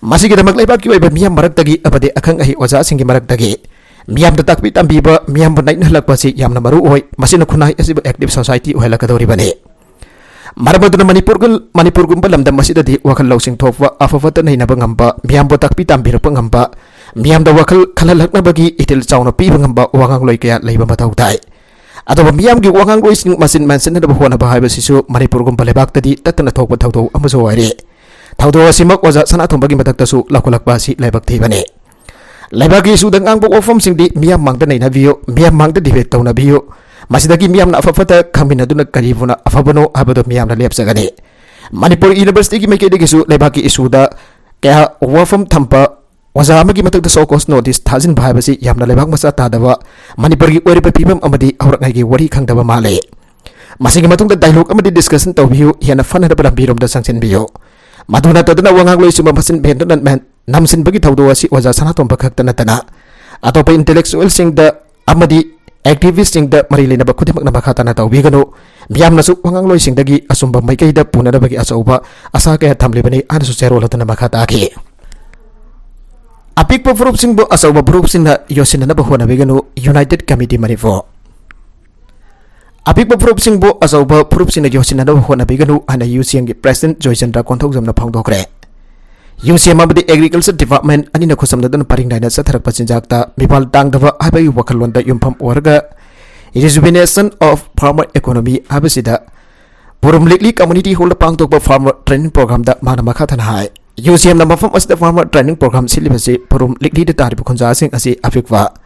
ꯃꯁꯤꯒꯤꯗꯃꯛ ꯂꯩꯕꯥꯛꯀꯤ ꯑꯣꯏꯕ ꯃꯤꯌꯥꯝ ꯃꯔꯛꯇꯒꯤ ꯑꯃꯗꯤ ꯑꯈꯪ ꯑꯍꯩ ꯑꯣꯖꯥꯁꯤꯡꯒꯤ ꯃꯔꯛꯇꯒꯤ ꯃꯤꯌꯥꯝꯗ ꯇꯥꯛꯄꯤ ꯇꯝꯕꯤꯕ, ꯃꯤꯌꯥꯝꯕꯨ ꯅꯩꯅꯍꯜꯂꯛꯄ ꯑꯁꯤ ꯌꯥꯝꯅ ꯃꯔꯨ ꯑꯣꯏ꯫ ꯃꯁꯤꯅ ꯈꯨꯟꯅꯥꯏ ꯑꯁꯤꯕꯨ ꯑꯦꯛꯇꯤꯚ ꯁꯣꯁꯥꯏꯇꯤ ꯑꯣꯏꯍꯜꯂꯛꯀꯗꯧꯔꯤꯕꯅꯤ꯫ ꯃꯔꯝ ꯑꯗꯨꯅ ꯃꯅꯤꯄꯨꯔꯒ-, ꯃꯅꯤꯄꯨꯔꯒꯨꯝꯕ ꯂꯝꯗꯝ ꯑꯁꯤꯗꯗꯤ ꯋꯥꯈꯜ ꯂꯧꯁꯤꯡ ꯊꯣꯛꯄ, ꯑꯐ ꯐꯠꯇ ꯅꯩꯅꯕ ꯉꯝꯕ, ꯃꯤꯌꯥꯝꯕꯨ ꯇꯥꯛꯄꯤ ꯇꯝꯕꯤꯔꯛꯄ ꯉꯝꯕ, ꯃꯤꯌꯥꯝꯗ ꯋꯥꯈꯜ ꯈꯜꯍꯜꯂꯛꯅꯕꯒꯤ ꯏꯊꯤꯜ ꯆꯥꯎꯅ ꯄꯤꯕ ꯉꯝꯕ ꯋꯥꯉꯥꯡꯂꯣꯏ ꯀꯌꯥ ꯂꯩꯕ ꯃꯊꯧ ꯇꯥꯏ꯫ ꯑꯗꯨꯕꯨ ꯃꯤꯌꯥꯝꯒꯤ ꯋꯥꯉꯥꯡꯂꯣꯏꯁꯤꯡ ꯃꯆꯤꯟ ꯃꯦꯟꯁꯤꯟꯅꯗꯕ ꯍꯣꯠꯅꯕ ꯍꯥꯏꯕꯁꯤꯁꯨ ꯃꯅꯤꯄꯨꯔꯒꯨꯝꯕ ꯂꯩꯕꯥꯛꯇꯗꯤ ꯇꯠꯇꯅ ꯊꯣꯛꯄ ꯊꯧꯗꯣꯛ ꯑꯃꯁꯨ ꯑꯣꯏꯔꯦ꯫ ꯊꯧꯗꯣꯛ ꯑꯁꯤꯃꯛ ꯑꯣꯖꯥ ꯁꯅꯥꯇꯣꯝꯕꯒꯤ ꯃꯊꯛꯇꯁꯨ ꯂꯧꯈꯠꯂꯛꯄ ꯑꯁꯤ ꯂꯥꯏꯕꯛ ꯊꯤꯕꯅꯤ꯫ ꯂꯩꯕꯥꯛꯀꯤ ꯏꯁꯨꯗ ꯉꯥꯡꯕ ꯋꯥꯐꯝꯁꯤꯡꯗꯤ ꯃꯤꯌꯥꯝ ꯃꯥꯡꯗ ꯅꯩꯅꯕꯤꯌꯨ, ꯃꯤꯌꯥꯝ ꯃꯥꯡꯗ ꯗꯤꯕꯦꯠ ꯇꯧꯅꯕꯤꯌꯨ꯫ ꯃꯁꯤꯗꯒꯤ ꯃꯤꯌꯥꯝꯅ ꯑꯐ ꯐꯠꯇ ꯈꯪꯃꯤꯟꯅꯗꯨꯅ ꯀꯔꯤꯕꯨꯅ ꯑꯐꯕꯅꯣ ꯍꯥꯏꯕꯗꯨ ꯃꯤꯌꯥꯝꯅ ꯂꯦꯞꯆꯒꯅꯤ꯫ ꯃꯅꯤꯄꯨꯔ ꯌꯨꯅꯤꯚꯔꯁꯤꯇꯤꯒꯤ ꯃꯥꯏꯀꯩꯗꯒꯤꯁꯨ ꯂꯩꯕꯥꯛꯀꯤ ꯏꯁꯨꯗ ꯀꯌꯥ ꯋꯥꯐꯝ ꯊꯝꯕ ꯑꯣꯖꯥ ꯑꯃꯒꯤ ꯃꯊꯛꯇ ꯁꯣ ꯀꯣꯁ ꯅꯣꯇꯤꯁ ꯊꯥꯖꯤꯟꯕ ꯍꯥꯏꯕꯁꯤ ꯌꯥꯝꯅ ꯂꯩꯕꯥꯛ ꯃꯆꯥ ꯇꯥꯗꯕ, ꯃꯅꯤꯄꯨꯔꯒꯤ ꯑꯣꯏꯔꯤꯕ ꯐꯤꯕꯝ ꯑꯃꯗꯤ ꯍꯧꯔꯛꯉꯩꯒꯤ ꯋꯥꯔꯤ ꯈꯪꯗꯕ ꯃꯥꯜꯂꯤ꯫ ꯃꯁꯤꯒꯤ ꯃꯇꯨꯡꯗ ꯗꯥꯏꯂꯣꯒ ꯑꯃꯗꯤ ꯗꯤꯁꯀꯁꯟ ꯇꯧꯕꯤꯌꯨ, ꯍꯦꯟꯅ ꯐꯅꯅꯕ ꯂꯝꯕꯤꯔꯣꯝꯗ ꯆꯪꯁꯤꯟꯕꯤꯌꯨ꯫ ꯃꯗꯨ ꯅꯠꯇꯗꯅ ꯋꯥꯉꯥꯡꯂꯣꯏꯁꯤꯡꯕꯨ ꯃꯆꯤꯟ ꯃꯦꯟꯗꯨꯅ ꯃꯦꯟ-, ꯅꯝꯁꯤꯟꯕꯒꯤ ꯊꯧꯗꯣꯛ ꯑꯁꯤ ꯑꯣꯖꯥ ꯁꯅꯥꯇꯣꯝꯕ ꯈꯛꯇ ꯅꯠꯇꯅ ꯑꯇꯣꯞꯄ ꯏꯟꯇꯦꯂꯦꯛꯆꯨꯋꯦꯜꯁꯤꯡꯗ ꯑꯃꯗꯤ ꯑꯦꯛꯇꯤꯚꯤꯁ꯭ꯠꯁꯤꯡꯗ ꯃꯔꯤ ꯂꯩꯅꯕ ꯈꯨꯗꯤꯡꯃꯛꯅ ꯃꯈꯥ ꯇꯥꯅ ꯇꯧꯕꯤꯒꯅꯨ꯫ ꯃꯤꯌꯥꯝꯅꯁꯨ ꯋꯥꯉꯥꯡꯂꯣꯏꯁꯤꯡꯗꯒꯤ ꯑꯆꯨꯝꯕ ꯃꯥꯏꯀꯩꯗ ꯄꯨꯅꯅꯕꯒꯤ ꯑꯆꯧꯕ ꯑꯁꯥ ꯀꯌꯥ ꯊꯝꯂꯤꯕꯅꯤ ꯍꯥꯏꯅꯁꯨ ꯆꯦꯔꯣꯜ ꯑꯗꯨꯅ ꯃꯈꯥ ꯇꯥꯈꯤ꯫ ꯑꯄꯤꯛꯄ ꯐꯨꯔꯨꯞꯁꯤꯡꯕꯨ ꯑꯆꯧꯕ ꯐꯨꯔꯨꯞꯁꯤꯡꯅ ꯌꯣꯠꯁꯤꯟꯅꯅꯕ ꯍꯣꯠꯅꯕꯤꯒꯅꯨ, ꯌꯨꯅꯥꯏꯇꯦꯗ ꯀꯃꯤꯇꯤ ꯃꯅꯤꯄꯨꯔ꯫ ꯑꯄꯤꯛꯄ ꯐꯨꯔꯨꯞꯁꯤꯡꯕꯨ ꯑꯆꯧꯕ ꯐꯨꯔꯨꯞꯁꯤꯡꯅ ꯌꯣꯠꯁꯤꯟꯅꯅꯕ ꯍꯣꯠꯅꯕꯤꯒꯅꯨ ꯍꯥꯏꯅ ꯌꯨ ꯁꯤ ꯑꯦꯝꯒꯤ ꯄ꯭ꯔꯦꯁꯤꯗꯦꯟꯠ ꯖꯣꯏꯆꯟꯗ꯭ꯔ ꯀꯣꯟꯊꯧꯖꯝꯅ ꯐꯣꯡꯗꯣꯛꯈ꯭ꯔꯦ꯫ ꯌꯨ ꯁꯤ ꯑꯦꯝ ꯑꯃꯗꯤ ꯑꯦꯒ꯭ꯔꯤꯀꯜꯆꯔ ꯗꯤꯄꯥꯔꯠꯃꯦꯟ ꯑꯅꯤꯅ ꯈꯨꯠꯁꯝꯅꯗꯨꯅ ꯄꯔꯤꯡ ꯅꯥꯏꯅ ꯆꯠꯊꯔꯛꯄ ꯆꯤꯟꯖꯥꯛꯇ ꯃꯤꯄꯥꯜ ꯇꯥꯡꯗꯕ ꯍꯥꯏꯕꯒꯤ ꯋꯥꯈꯜꯂꯣꯟꯗ ꯌꯨꯝꯐꯝ ꯑꯣꯏꯔꯒ Rejuvenation of Farmer Economy ꯍꯥꯏꯕꯁꯤꯗ ꯄꯨꯔꯨꯝ ꯂꯤꯛꯂꯤ ꯀꯝꯃ꯭ꯌꯨꯅꯤꯇꯤ ꯍꯣꯜꯗ ꯄꯥꯡꯊꯣꯛꯄ ꯐꯥꯔꯃꯔ ꯇ꯭ꯔꯦꯅꯤꯡ ꯄ꯭ꯔꯣꯒ꯭ꯔꯥꯝꯗ ꯃꯥꯅ ꯃꯈꯥ ꯇꯥꯅ ꯍꯥꯏ, ꯌꯨ ꯁꯤ ꯑꯦꯝꯅ ꯃꯐꯝ ꯑꯁꯤꯗ ꯐꯥꯔꯃꯔ ꯇ꯭ꯔꯦꯅꯤꯡ ꯄ꯭ꯔꯣꯒ꯭ꯔꯥꯝ ꯁꯤꯜꯂꯤꯕꯁꯤ ꯄꯨꯔꯨꯝ ꯂꯤꯛꯂꯤꯗ ꯇꯥꯔꯤꯕ ꯈꯨꯟꯖꯥꯁꯤꯡ ꯑꯁꯤ ꯑꯄꯤꯛꯄ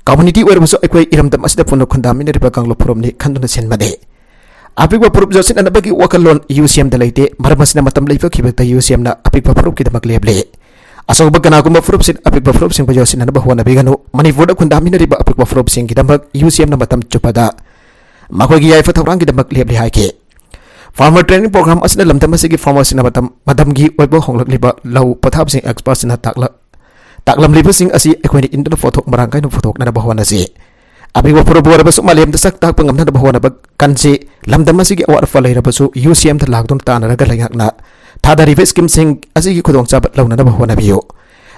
ꯀꯝꯃ꯭ꯌꯨꯅꯤꯇꯤ ꯑꯣꯏꯔꯕꯁꯨ ꯑꯩꯈꯣꯏ ꯏꯔꯝꯗꯝ ꯑꯁꯤꯗ ꯄꯨꯟꯅ ꯈꯨꯟꯗꯥꯃꯤꯟꯅꯔꯤꯕ ꯀꯥꯡꯂꯨꯞ ꯐꯨꯔꯨꯞꯅꯤ ꯈꯟꯗꯨꯅ ꯁꯤꯟꯕꯅꯤ꯫ ꯑꯄꯤꯛꯄ ꯐꯨꯔꯨꯞ ꯌꯣꯠꯁꯤꯟꯅꯅꯕꯒꯤ ꯋꯥꯈꯜꯂꯣꯟ ꯌꯨ ꯁꯤ ꯑꯦꯝꯗ ꯂꯩꯇꯦ꯫ ꯃꯔꯝ ꯑꯁꯤꯅ ꯃꯇꯝ ꯂꯩꯕ ꯈꯤꯕꯗ ꯌꯨ ꯁꯤ ꯑꯦꯝꯅ ꯑꯄꯤꯛꯄ ꯐꯨꯔꯨꯞꯀꯤꯗꯃꯛ ꯂꯦꯞꯂꯤ꯫ ꯑꯆꯧꯕ ꯀꯅꯥꯒꯨꯝꯕ ꯐꯨꯔꯨꯞꯁꯤꯡ ꯑꯄꯤꯛꯄ ꯐꯨꯔꯨꯞꯁꯤꯡꯕꯨ ꯌꯣꯠꯁꯤꯟꯅꯅꯕ ꯍꯣꯠꯅꯕꯤꯒꯅꯨ꯫ ꯃꯅꯤꯄꯨꯔꯗ ꯈꯨꯟꯗꯥꯃꯤꯟꯅꯔꯤꯕ ꯑꯄꯤꯛꯄ ꯐꯨꯔꯨꯞꯁꯤꯡꯒꯤꯗꯃꯛ ꯌꯨ ꯁꯤ ꯑꯦꯝꯅ ꯃꯇꯝ ꯆꯨꯞꯄꯗ ꯃꯈꯣꯏꯒꯤ ꯌꯥꯏꯐ ꯊꯧꯔꯥꯡꯒꯤꯗꯃꯛ ꯂꯦꯞꯂꯤ ꯍꯥꯏꯈꯤ꯫ ꯐꯥꯔꯃꯔ ꯇ꯭ꯔꯦꯅꯤꯡ ꯄ꯭ꯔꯣꯒ꯭ꯔꯥꯝ ꯑꯁꯤꯅ ꯂꯝꯗꯝ ꯑꯁꯤꯒꯤ ꯐꯥꯔꯃꯔꯁꯤꯡꯅ ꯃꯇꯝ, ꯃꯇꯝꯒꯤ ꯑꯣꯏꯕ ꯍꯣꯡꯂꯛꯂꯤꯕ ꯂꯧ ꯄꯊꯥꯞꯁꯤꯡ ꯑꯦꯛꯁꯄꯔꯠꯁꯤꯡꯅ ꯇꯥꯛꯂ-, ꯇꯥꯛꯂꯝꯂꯤꯕꯁꯤꯡ ꯑꯁꯤ ꯑꯩꯈꯣꯏꯅ ꯏꯟꯗꯨꯅ ꯄꯣꯠꯊꯣꯛ ꯃꯔꯥꯡ ꯀꯥꯏꯅ ꯄꯨꯊꯣꯛꯅꯅꯕ ꯍꯣꯠꯅꯁꯤ꯫ ꯑꯄꯤꯛꯄ ꯐꯨꯔꯨꯞ ꯑꯣꯏꯔꯕꯁꯨ ꯃꯥꯂꯦꯝꯗ ꯁꯛ ꯇꯥꯛꯄ ꯉꯝꯅꯅꯕ ꯍꯣꯠꯅꯕ ꯀꯟꯁꯤ꯫ ꯂꯝꯗꯝ ꯑꯁꯤꯒꯤ ꯑꯋꯥꯠ ꯑꯄꯥ ꯂꯩꯔꯕꯁꯨ ꯌꯨ ꯁꯤ ꯑꯦꯝꯗ ꯂꯥꯛꯇꯨꯅ ꯇꯥꯟꯅꯔꯒ ꯂꯩꯉꯥꯛꯅ ꯊꯥꯗꯔꯤꯕ ꯁ꯭ꯀꯤꯝꯁꯤꯡ ꯑꯁꯤꯒꯤ ꯈꯨꯗꯣꯡꯆꯥꯕ ꯂꯧꯅꯅꯕ ꯍꯣꯠꯅꯕꯤꯌꯨ꯫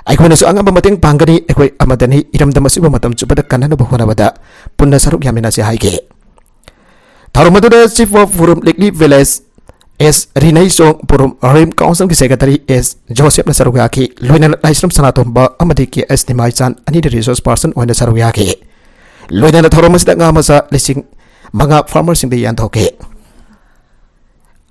ꯑꯩꯈꯣꯏꯅꯁꯨ ꯑꯉꯝꯕ ꯃꯇꯦꯡ ꯄꯥꯡꯒꯅꯤ꯫ ꯑꯩꯈꯣꯏ ꯑꯃꯠꯇꯅꯤ꯫ ꯏꯔꯝꯗꯝ ꯑꯁꯤꯕꯨ ꯃꯇꯝ ꯆꯨꯞꯄꯗ ꯀꯟꯅꯅꯕ ꯍꯣꯠꯅꯕꯗ ꯄꯨꯟꯅ ꯁꯔꯨꯛ ꯌꯥꯃꯤꯟꯅꯁꯤ ꯍꯥꯏꯈꯤ꯫ ꯊꯧꯔꯝ ꯑꯗꯨꯗ Chief of Furum Likli Village S Rinaichong, Purum ꯔꯤꯝ ꯀꯥꯎꯟꯁꯤꯜꯒꯤ ꯁꯦꯀ꯭ꯔꯦꯇꯔꯤ ꯑꯦꯁ ꯖꯣꯁꯦꯞꯅ ꯁꯔꯨꯛ ꯌꯥꯈꯤ꯫ ꯂꯣꯏꯅꯅ ꯂꯥꯏꯁ꯭ꯔꯝ ꯁꯅꯥꯇꯣꯝꯕ ꯑꯃꯗꯤ ꯀꯦ ꯑꯦꯁ ꯅꯤꯃꯥꯏꯆꯥꯟ ꯑꯅꯤꯗ ꯔꯤꯁꯣꯔꯁ ꯄꯥꯔꯁꯟ ꯑꯣꯏꯅ ꯁꯔꯨꯛ ꯌꯥꯈꯤ꯫ ꯂꯣꯏꯅꯅ ꯊꯧꯔꯝ ꯑꯁꯤꯗ ꯉꯥ ꯃꯆꯥ ꯂꯤꯁꯤꯡ ꯃꯉꯥ ꯐꯥꯔꯃꯔꯁꯤꯡꯗ ꯌꯦꯟꯊꯣꯛꯈꯤ꯫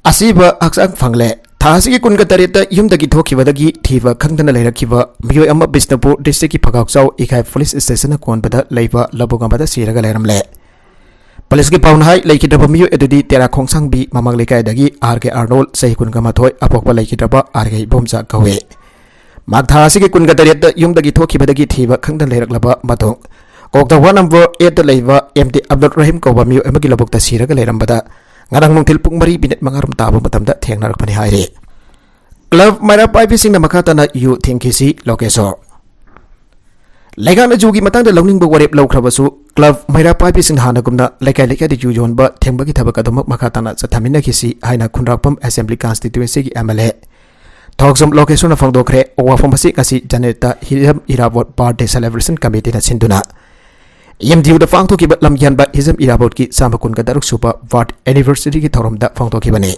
ꯑꯁꯤꯕ ꯍꯛꯆꯥꯡ ꯐꯪꯂꯦ꯫ ꯊꯥ ꯑꯁꯤꯒꯤ ꯀꯨꯟꯒ ꯇꯔꯦꯠꯇ ꯌꯨꯝꯗꯒꯤ ꯊꯣꯛꯈꯤꯕꯗꯒꯤ ꯊꯤꯕ ꯈꯪꯗꯅ ꯂꯩꯔꯛꯈꯤꯕ ꯃꯤꯑꯣꯏ ꯑꯃ ꯕꯤꯁꯅꯨꯄꯨꯔ ꯗꯤꯁꯇ꯭ꯔꯤꯛꯀꯤ ꯐꯒꯥꯎꯆꯥꯎ ꯏꯈꯥꯏ ꯄꯨꯂꯤꯁ ꯁ꯭ꯇꯦꯁꯟꯅ ꯀꯣꯟꯕꯗ ꯂꯩꯕ ꯂꯧꯕꯨꯛ ꯑꯃꯗ ꯁꯤꯔꯒ ꯂꯩꯔꯝꯂꯦ꯫ ꯄꯨꯂꯤꯁꯀꯤ ꯄꯥꯎꯅ ꯍꯥꯏ, ꯂꯩꯈꯤꯗ꯭ꯔꯕ ꯃꯤꯑꯣꯏ ꯑꯗꯨꯗꯤ ꯇꯦꯔꯥ ꯈꯣꯡꯁꯥꯡꯕꯤ ꯃꯃꯥꯡ ꯂꯩꯀꯥꯏꯗꯒꯤ ꯑꯥꯔ ꯀꯦ ꯑꯥꯔꯅꯣꯜ, ꯆꯍꯤ ꯀꯨꯟꯒ ꯃꯥꯊꯣꯏ, ꯑꯄꯣꯛꯄ ꯂꯩꯈꯤꯗ꯭ꯔꯕ ꯑꯥꯔ ꯀꯦ ꯏꯕꯣꯝꯆꯥ ꯀꯧꯏ꯫ ꯃꯥꯔꯆ ꯊꯥ ꯑꯁꯤꯒꯤ ꯀꯨꯟꯒ ꯇꯔꯦꯠꯇ ꯌꯨꯝꯗꯒꯤ ꯊꯣꯛꯈꯤꯕꯗꯒꯤ ꯊꯤꯕ ꯈꯪꯗꯅ ꯂꯩꯔꯛꯂꯕ ꯃꯇꯨꯡ, ꯀꯣꯛꯇ ꯋꯥꯔꯗ ꯅꯝꯕꯔ ꯑꯦꯠꯇ ꯂꯩꯕ ꯑꯦꯝ ꯗꯤ ꯑꯕꯗꯨꯜ ꯔꯍꯤꯝ ꯀꯧꯕ ꯃꯤꯑꯣꯏ ꯑꯃꯒꯤ ꯂꯧꯕꯨꯛꯇ ꯁꯤꯔꯒ ꯂꯩꯔꯝꯕꯗ ꯉꯔꯥꯡ ꯅꯨꯡꯊꯤꯜ ꯄꯨꯡ ꯃꯔꯤ ꯃꯤꯅꯤꯠ ꯃꯉꯥꯔꯣꯝ ꯇꯥꯕ ꯃꯇꯝꯗ ꯊꯦꯡꯅꯔꯛꯄꯅꯤ ꯍꯥꯏꯔꯤ꯫ ꯀ꯭ꯂꯕ ꯃꯩꯔꯥ ꯄꯥꯏꯕꯤꯁꯤꯡꯅ ꯃꯈꯥ ꯇꯥꯅ ꯌꯨ ꯊꯤꯡꯈꯤꯁꯤ, ꯂꯣꯀꯦꯁꯣꯔ꯫ ꯂꯩꯉꯥꯛꯅ ꯌꯨꯒꯤ ꯃꯇꯥꯡꯗ ꯂꯧꯅꯤꯡꯕ ꯋꯥꯔꯦꯞ ꯂꯧꯈ꯭ꯔꯕꯁꯨ, ꯀ꯭ꯂꯕ ꯃꯩꯔꯥ ꯄꯥꯏꯕꯤꯁꯤꯡꯅ ꯍꯥꯟꯅꯒꯨꯝꯅ ꯂꯩꯀꯥꯏ ꯂꯩꯀꯥꯏꯗ ꯌꯨ ꯌꯣꯟꯕ ꯊꯤꯡꯕꯒꯤ ꯊꯕꯛ ꯑꯗꯨꯃꯛ ꯃꯈꯥ ꯇꯥꯅ ꯆꯠꯊꯃꯤꯟꯅꯈꯤꯁꯤ ꯍꯥꯏꯅ ꯈꯨꯟꯗ꯭ꯔꯥꯛꯄꯝ ꯑꯦꯁꯦꯝꯕ꯭ꯂꯤ ꯀꯟꯁꯇꯤꯇ꯭ꯋꯦꯟꯁꯤꯒꯤ ꯑꯦꯝ ꯑꯦꯜ ꯑꯦ ꯊꯣꯛꯆꯣꯝ ꯂꯣꯀꯦꯁꯣꯔꯅ ꯐꯣꯡꯗꯣꯛꯈ꯭ꯔꯦ꯫ ꯋꯥꯐꯝ ꯑꯁꯤ ꯉꯁꯤ ꯖꯅꯦꯠꯇ ꯍꯤꯖꯝ ꯏꯔꯥꯕꯣꯠ ꯕꯥꯔꯊꯗꯦ ꯁꯦꯂꯦꯕ꯭ꯔꯦꯁꯟ ꯀꯃꯤꯇꯤꯅ ꯁꯤꯟꯗꯨꯅ ꯑꯦꯝ ꯗꯤ ꯌꯨꯗ ꯄꯥꯡꯊꯣꯛꯈꯤꯕ ꯂꯝꯌꯥꯟꯕ ꯍꯤꯖꯝ ꯏꯔꯥꯕꯣꯠꯀꯤ ꯆꯥꯝꯃ ꯀꯨꯟꯒ ꯇꯔꯨꯛ ꯁꯨꯕ ꯕꯥꯔꯊ ꯑꯦꯅꯤꯚꯔꯁꯔꯤꯒꯤ ꯊꯧꯔꯝꯗ ꯐꯣꯡꯗꯣꯛꯈꯤꯕꯅꯤ꯫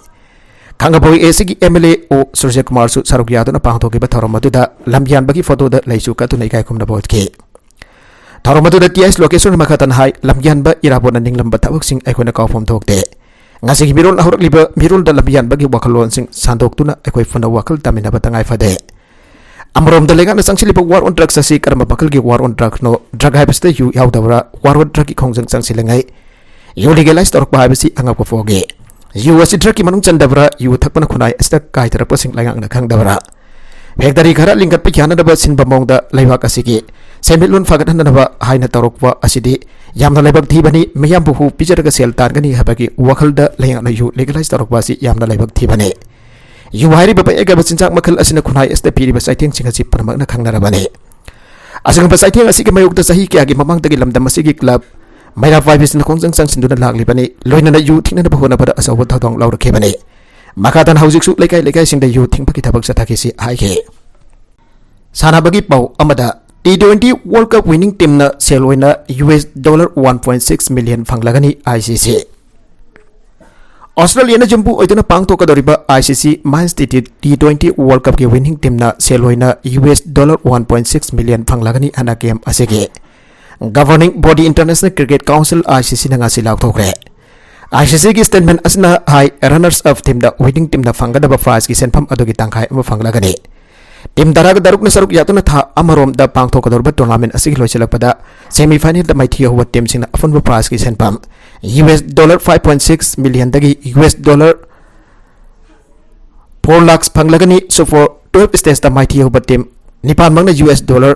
ꯈꯥꯡꯉꯕꯣꯛ ꯑꯦ ꯁꯤꯒꯤ ꯑꯦꯝ ꯑꯦꯜ ꯑꯦ ꯑꯣ ꯁꯨꯔꯖ ꯀꯨꯃꯥꯔꯁꯨ ꯁꯔꯨꯛ ꯌꯥꯗꯨꯅ ꯄꯥꯡꯊꯣꯛꯈꯤꯕ ꯊꯧꯔꯝ ꯑꯗꯨꯗ ꯂꯝꯌꯥꯟꯕꯒꯤ ꯐꯣꯇꯣꯗ ꯂꯩꯁꯨ ꯀꯠꯇꯨꯅ ꯏꯀꯥꯏ ꯈꯨꯝꯅꯕ ꯎꯠꯈꯤ꯫ ꯊꯧꯔꯝ ꯑꯗꯨꯗ ꯇꯤ ꯑꯦꯁ ꯂꯣꯀꯦꯁꯣꯔꯅ ꯃꯈꯥ ꯇꯥꯅ ꯍꯥꯏ, ꯂꯝꯌꯥꯟꯕ ꯏꯔꯥꯕꯣꯠꯅ ꯅꯤꯡꯂꯝꯕ ꯊꯕꯛꯁꯤꯡ ꯑꯩꯈꯣꯏꯅ ꯀꯥꯎꯐꯝ ꯊꯣꯛꯇꯦ꯫ ꯉꯁꯤꯒꯤ ꯃꯤꯔꯣꯜ ꯍꯧꯔꯛꯂꯤꯕ ꯃꯤꯔꯣꯜꯗ ꯂꯝꯌꯥꯟꯕꯒꯤ ꯋꯥꯈꯜꯂꯣꯟꯁꯤꯡ ꯁꯟꯗꯣꯛꯇꯨꯅ ꯑꯩꯈꯣꯏ ꯄꯨꯟꯅ ꯋꯥꯈꯜ ꯇꯥꯃꯤꯟꯅꯕ ꯇꯉꯥꯏ ꯐꯗꯦ꯫ ꯑꯃꯔꯣꯝꯗ ꯂꯩꯉꯥꯛꯅ ꯆꯪꯁꯤꯜꯂꯤꯕ war on drugs ꯑꯁꯤ ꯀꯔꯝꯕ ꯃꯈꯜꯒꯤ war on drugꯅꯣ? Drug ꯍꯥꯏꯕꯁꯤꯗ ꯌꯨ ꯌꯥꯎꯗꯕ꯭ꯔꯥ? War on drugꯀꯤ ꯈꯣꯡꯖꯪ ꯆꯪꯁꯤꯜꯂꯤꯉꯩ ꯌꯨ legalize ꯇꯧꯔꯛꯄ ꯍꯥꯏꯕꯁꯤ ꯑꯉꯛꯄ ꯄꯣꯛꯏ꯫ ꯌꯨ ꯑꯁꯤ drugꯀꯤ ꯃꯅꯨꯡ ꯆꯟꯗꯕ꯭ꯔꯥ? ꯌꯨ ꯊꯛꯄꯅ ꯈꯨꯟꯅꯥꯏ ꯑꯁꯤꯗ ꯀꯥꯏꯊꯔꯛꯄꯁꯤꯡ ꯂꯩꯉꯥꯛꯅ ꯈꯪꯗꯕ꯭ꯔꯥ? Factory ꯈꯔ ꯂꯤꯡꯈꯠꯄ ꯌꯥꯅꯅꯕ ꯁꯤꯟꯕ ꯃꯑꯣꯡꯗ ꯂꯩꯕꯥꯛ ꯑꯁꯤꯒꯤ ꯁꯦꯟꯃꯤꯠꯂꯣꯟ ꯐꯒꯠꯍꯟꯅꯕ ꯍꯥꯏꯅ ꯇꯧꯔꯛꯄ ꯑꯁꯤꯗꯤ ꯌꯥꯝꯅ ꯂꯥꯏꯕꯛ ꯊꯤꯕꯅꯤ꯫ ꯃꯤꯌꯥꯝꯕꯨ ꯍꯨ ꯄꯤꯖꯔꯒ ꯁꯦꯜ ꯇꯥꯟꯒꯅꯤ ꯍꯥꯏꯕꯒꯤ ꯋꯥꯈꯜꯗ ꯂꯩꯉꯥꯛꯅ ꯌꯨ legalize ꯇꯧꯔꯛꯄ ꯑꯁꯤ ꯌꯥꯝꯅ ꯂꯥꯏꯕꯛ ꯊꯤꯕꯅꯤ꯫ ꯌꯨ ꯍꯥꯏꯔꯤꯕ ꯄꯌꯦꯛ ꯍꯥꯏꯕ ꯆꯤꯟꯖꯥꯛ ꯃꯈꯜ ꯑꯁꯤꯅ ꯈꯨꯟꯅꯥꯏ ꯑꯁꯤꯗ ꯄꯤꯔꯤꯕ ꯆꯩꯊꯦꯡꯁꯤꯡ ꯑꯁꯤ ꯄꯨꯝꯅꯃꯛꯅ ꯈꯪꯅꯔꯕꯅꯤ꯫ ꯑꯁꯤꯒꯨꯝꯕ ꯆꯩꯊꯦꯡ ꯑꯁꯤꯒꯤ ꯃꯥꯌꯣꯛꯇ ꯆꯍꯤ ꯀꯌꯥꯒꯤ ꯃꯃꯥꯡꯗꯒꯤ ꯂꯝꯗꯝ ꯑꯁꯤꯒꯤ club ꯃꯩꯔꯥ ꯄꯥꯏꯕꯤꯁꯤꯡꯅ ꯈꯣꯡꯖꯪ ꯆꯪꯁꯤꯟꯗꯨꯅ ꯂꯥꯛꯂꯤꯕꯅꯤ꯫ ꯂꯣꯏꯅꯅ ꯌꯨ ꯊꯤꯡꯅꯅꯕ ꯍꯣꯠꯅꯕꯗ ꯑꯆꯧꯕ ꯊꯧꯗꯥꯡ ꯂꯧꯔꯛꯈꯤꯕꯅꯤ꯫ ꯃꯈꯥ ꯇꯥꯅ ꯍꯧꯖꯤꯛꯁꯨ ꯂꯩꯀꯥꯏ ꯂꯩꯀꯥꯏꯁꯤꯡꯗ ꯌꯨ ꯊꯤꯡꯕꯒꯤ ꯊꯕꯛ ꯆꯠꯊꯈꯤꯁꯤ ꯍꯥꯏꯈꯤ꯫ ꯁꯥꯟꯅꯕꯒꯤ ꯄꯥꯎ ꯑꯃꯗ, T twenty World Cup winning teamꯅ ꯁꯦꯜ ꯑꯣꯏꯅ U S dollar one point six million ꯐꯪꯂꯒꯅꯤ꯫ I C C꯫ ꯑꯣꯁꯇ꯭ꯔꯦꯂꯤꯌꯥꯅ ꯌꯨꯝꯕꯨ ꯑꯣꯏꯗꯨꯅ ꯄꯥꯡꯊꯣꯛꯀꯗꯧꯔꯤꯕ I C C Men's T twenty World Cupꯀꯤ winning teamꯅ ꯁꯦꯜ ꯑꯣꯏꯅ U S dollar one point six million ꯐꯪꯂꯒꯅꯤ ꯍꯥꯏꯅ game ꯑꯁꯤꯒꯤ governing body International Cricket Council, I C Cꯅ ꯉꯁꯤ ꯂꯥꯎꯊꯣꯛꯈ꯭ꯔꯦ꯫ I C Cꯒꯤ statement ꯑꯁꯤꯅ ꯍꯥꯏ, runners up teamꯗ winning teamꯅ ꯐꯪꯒꯗꯕ prizeꯀꯤ ꯁꯦꯟꯐꯝ ꯑꯗꯨꯒꯤ ꯇꯪꯈꯥꯏ ꯑꯃ ꯐꯪꯂꯒꯅꯤ꯫ Team ꯇꯔꯥꯒ ꯇꯔꯨꯛꯅ ꯁꯔꯨꯛ ꯌꯥꯗꯨꯅ ꯊꯥ ꯑꯃꯔꯣꯝꯗ ꯄꯥꯡꯊꯣꯛꯀꯗꯧꯔꯤꯕ tournamentꯑꯁꯤꯒꯤ ꯂꯣꯏꯁꯤꯜꯂꯛꯄꯗ semifinalꯗ ꯃꯥꯏꯊꯤ ꯍꯧꯕ teamꯁꯤꯡꯅ ꯑꯄꯨꯟꯕ prizeꯀꯤ ꯁꯦꯟꯐꯝ U S dollar five point six millionꯗꯒꯤ U S dollar four lakhs ꯐꯪꯂꯒꯅꯤ꯫ Super twelve stageꯇ ꯃꯥꯏꯊꯤ ꯍꯧꯕ team ꯅꯤꯄꯥꯟꯃꯛꯅ U S dollar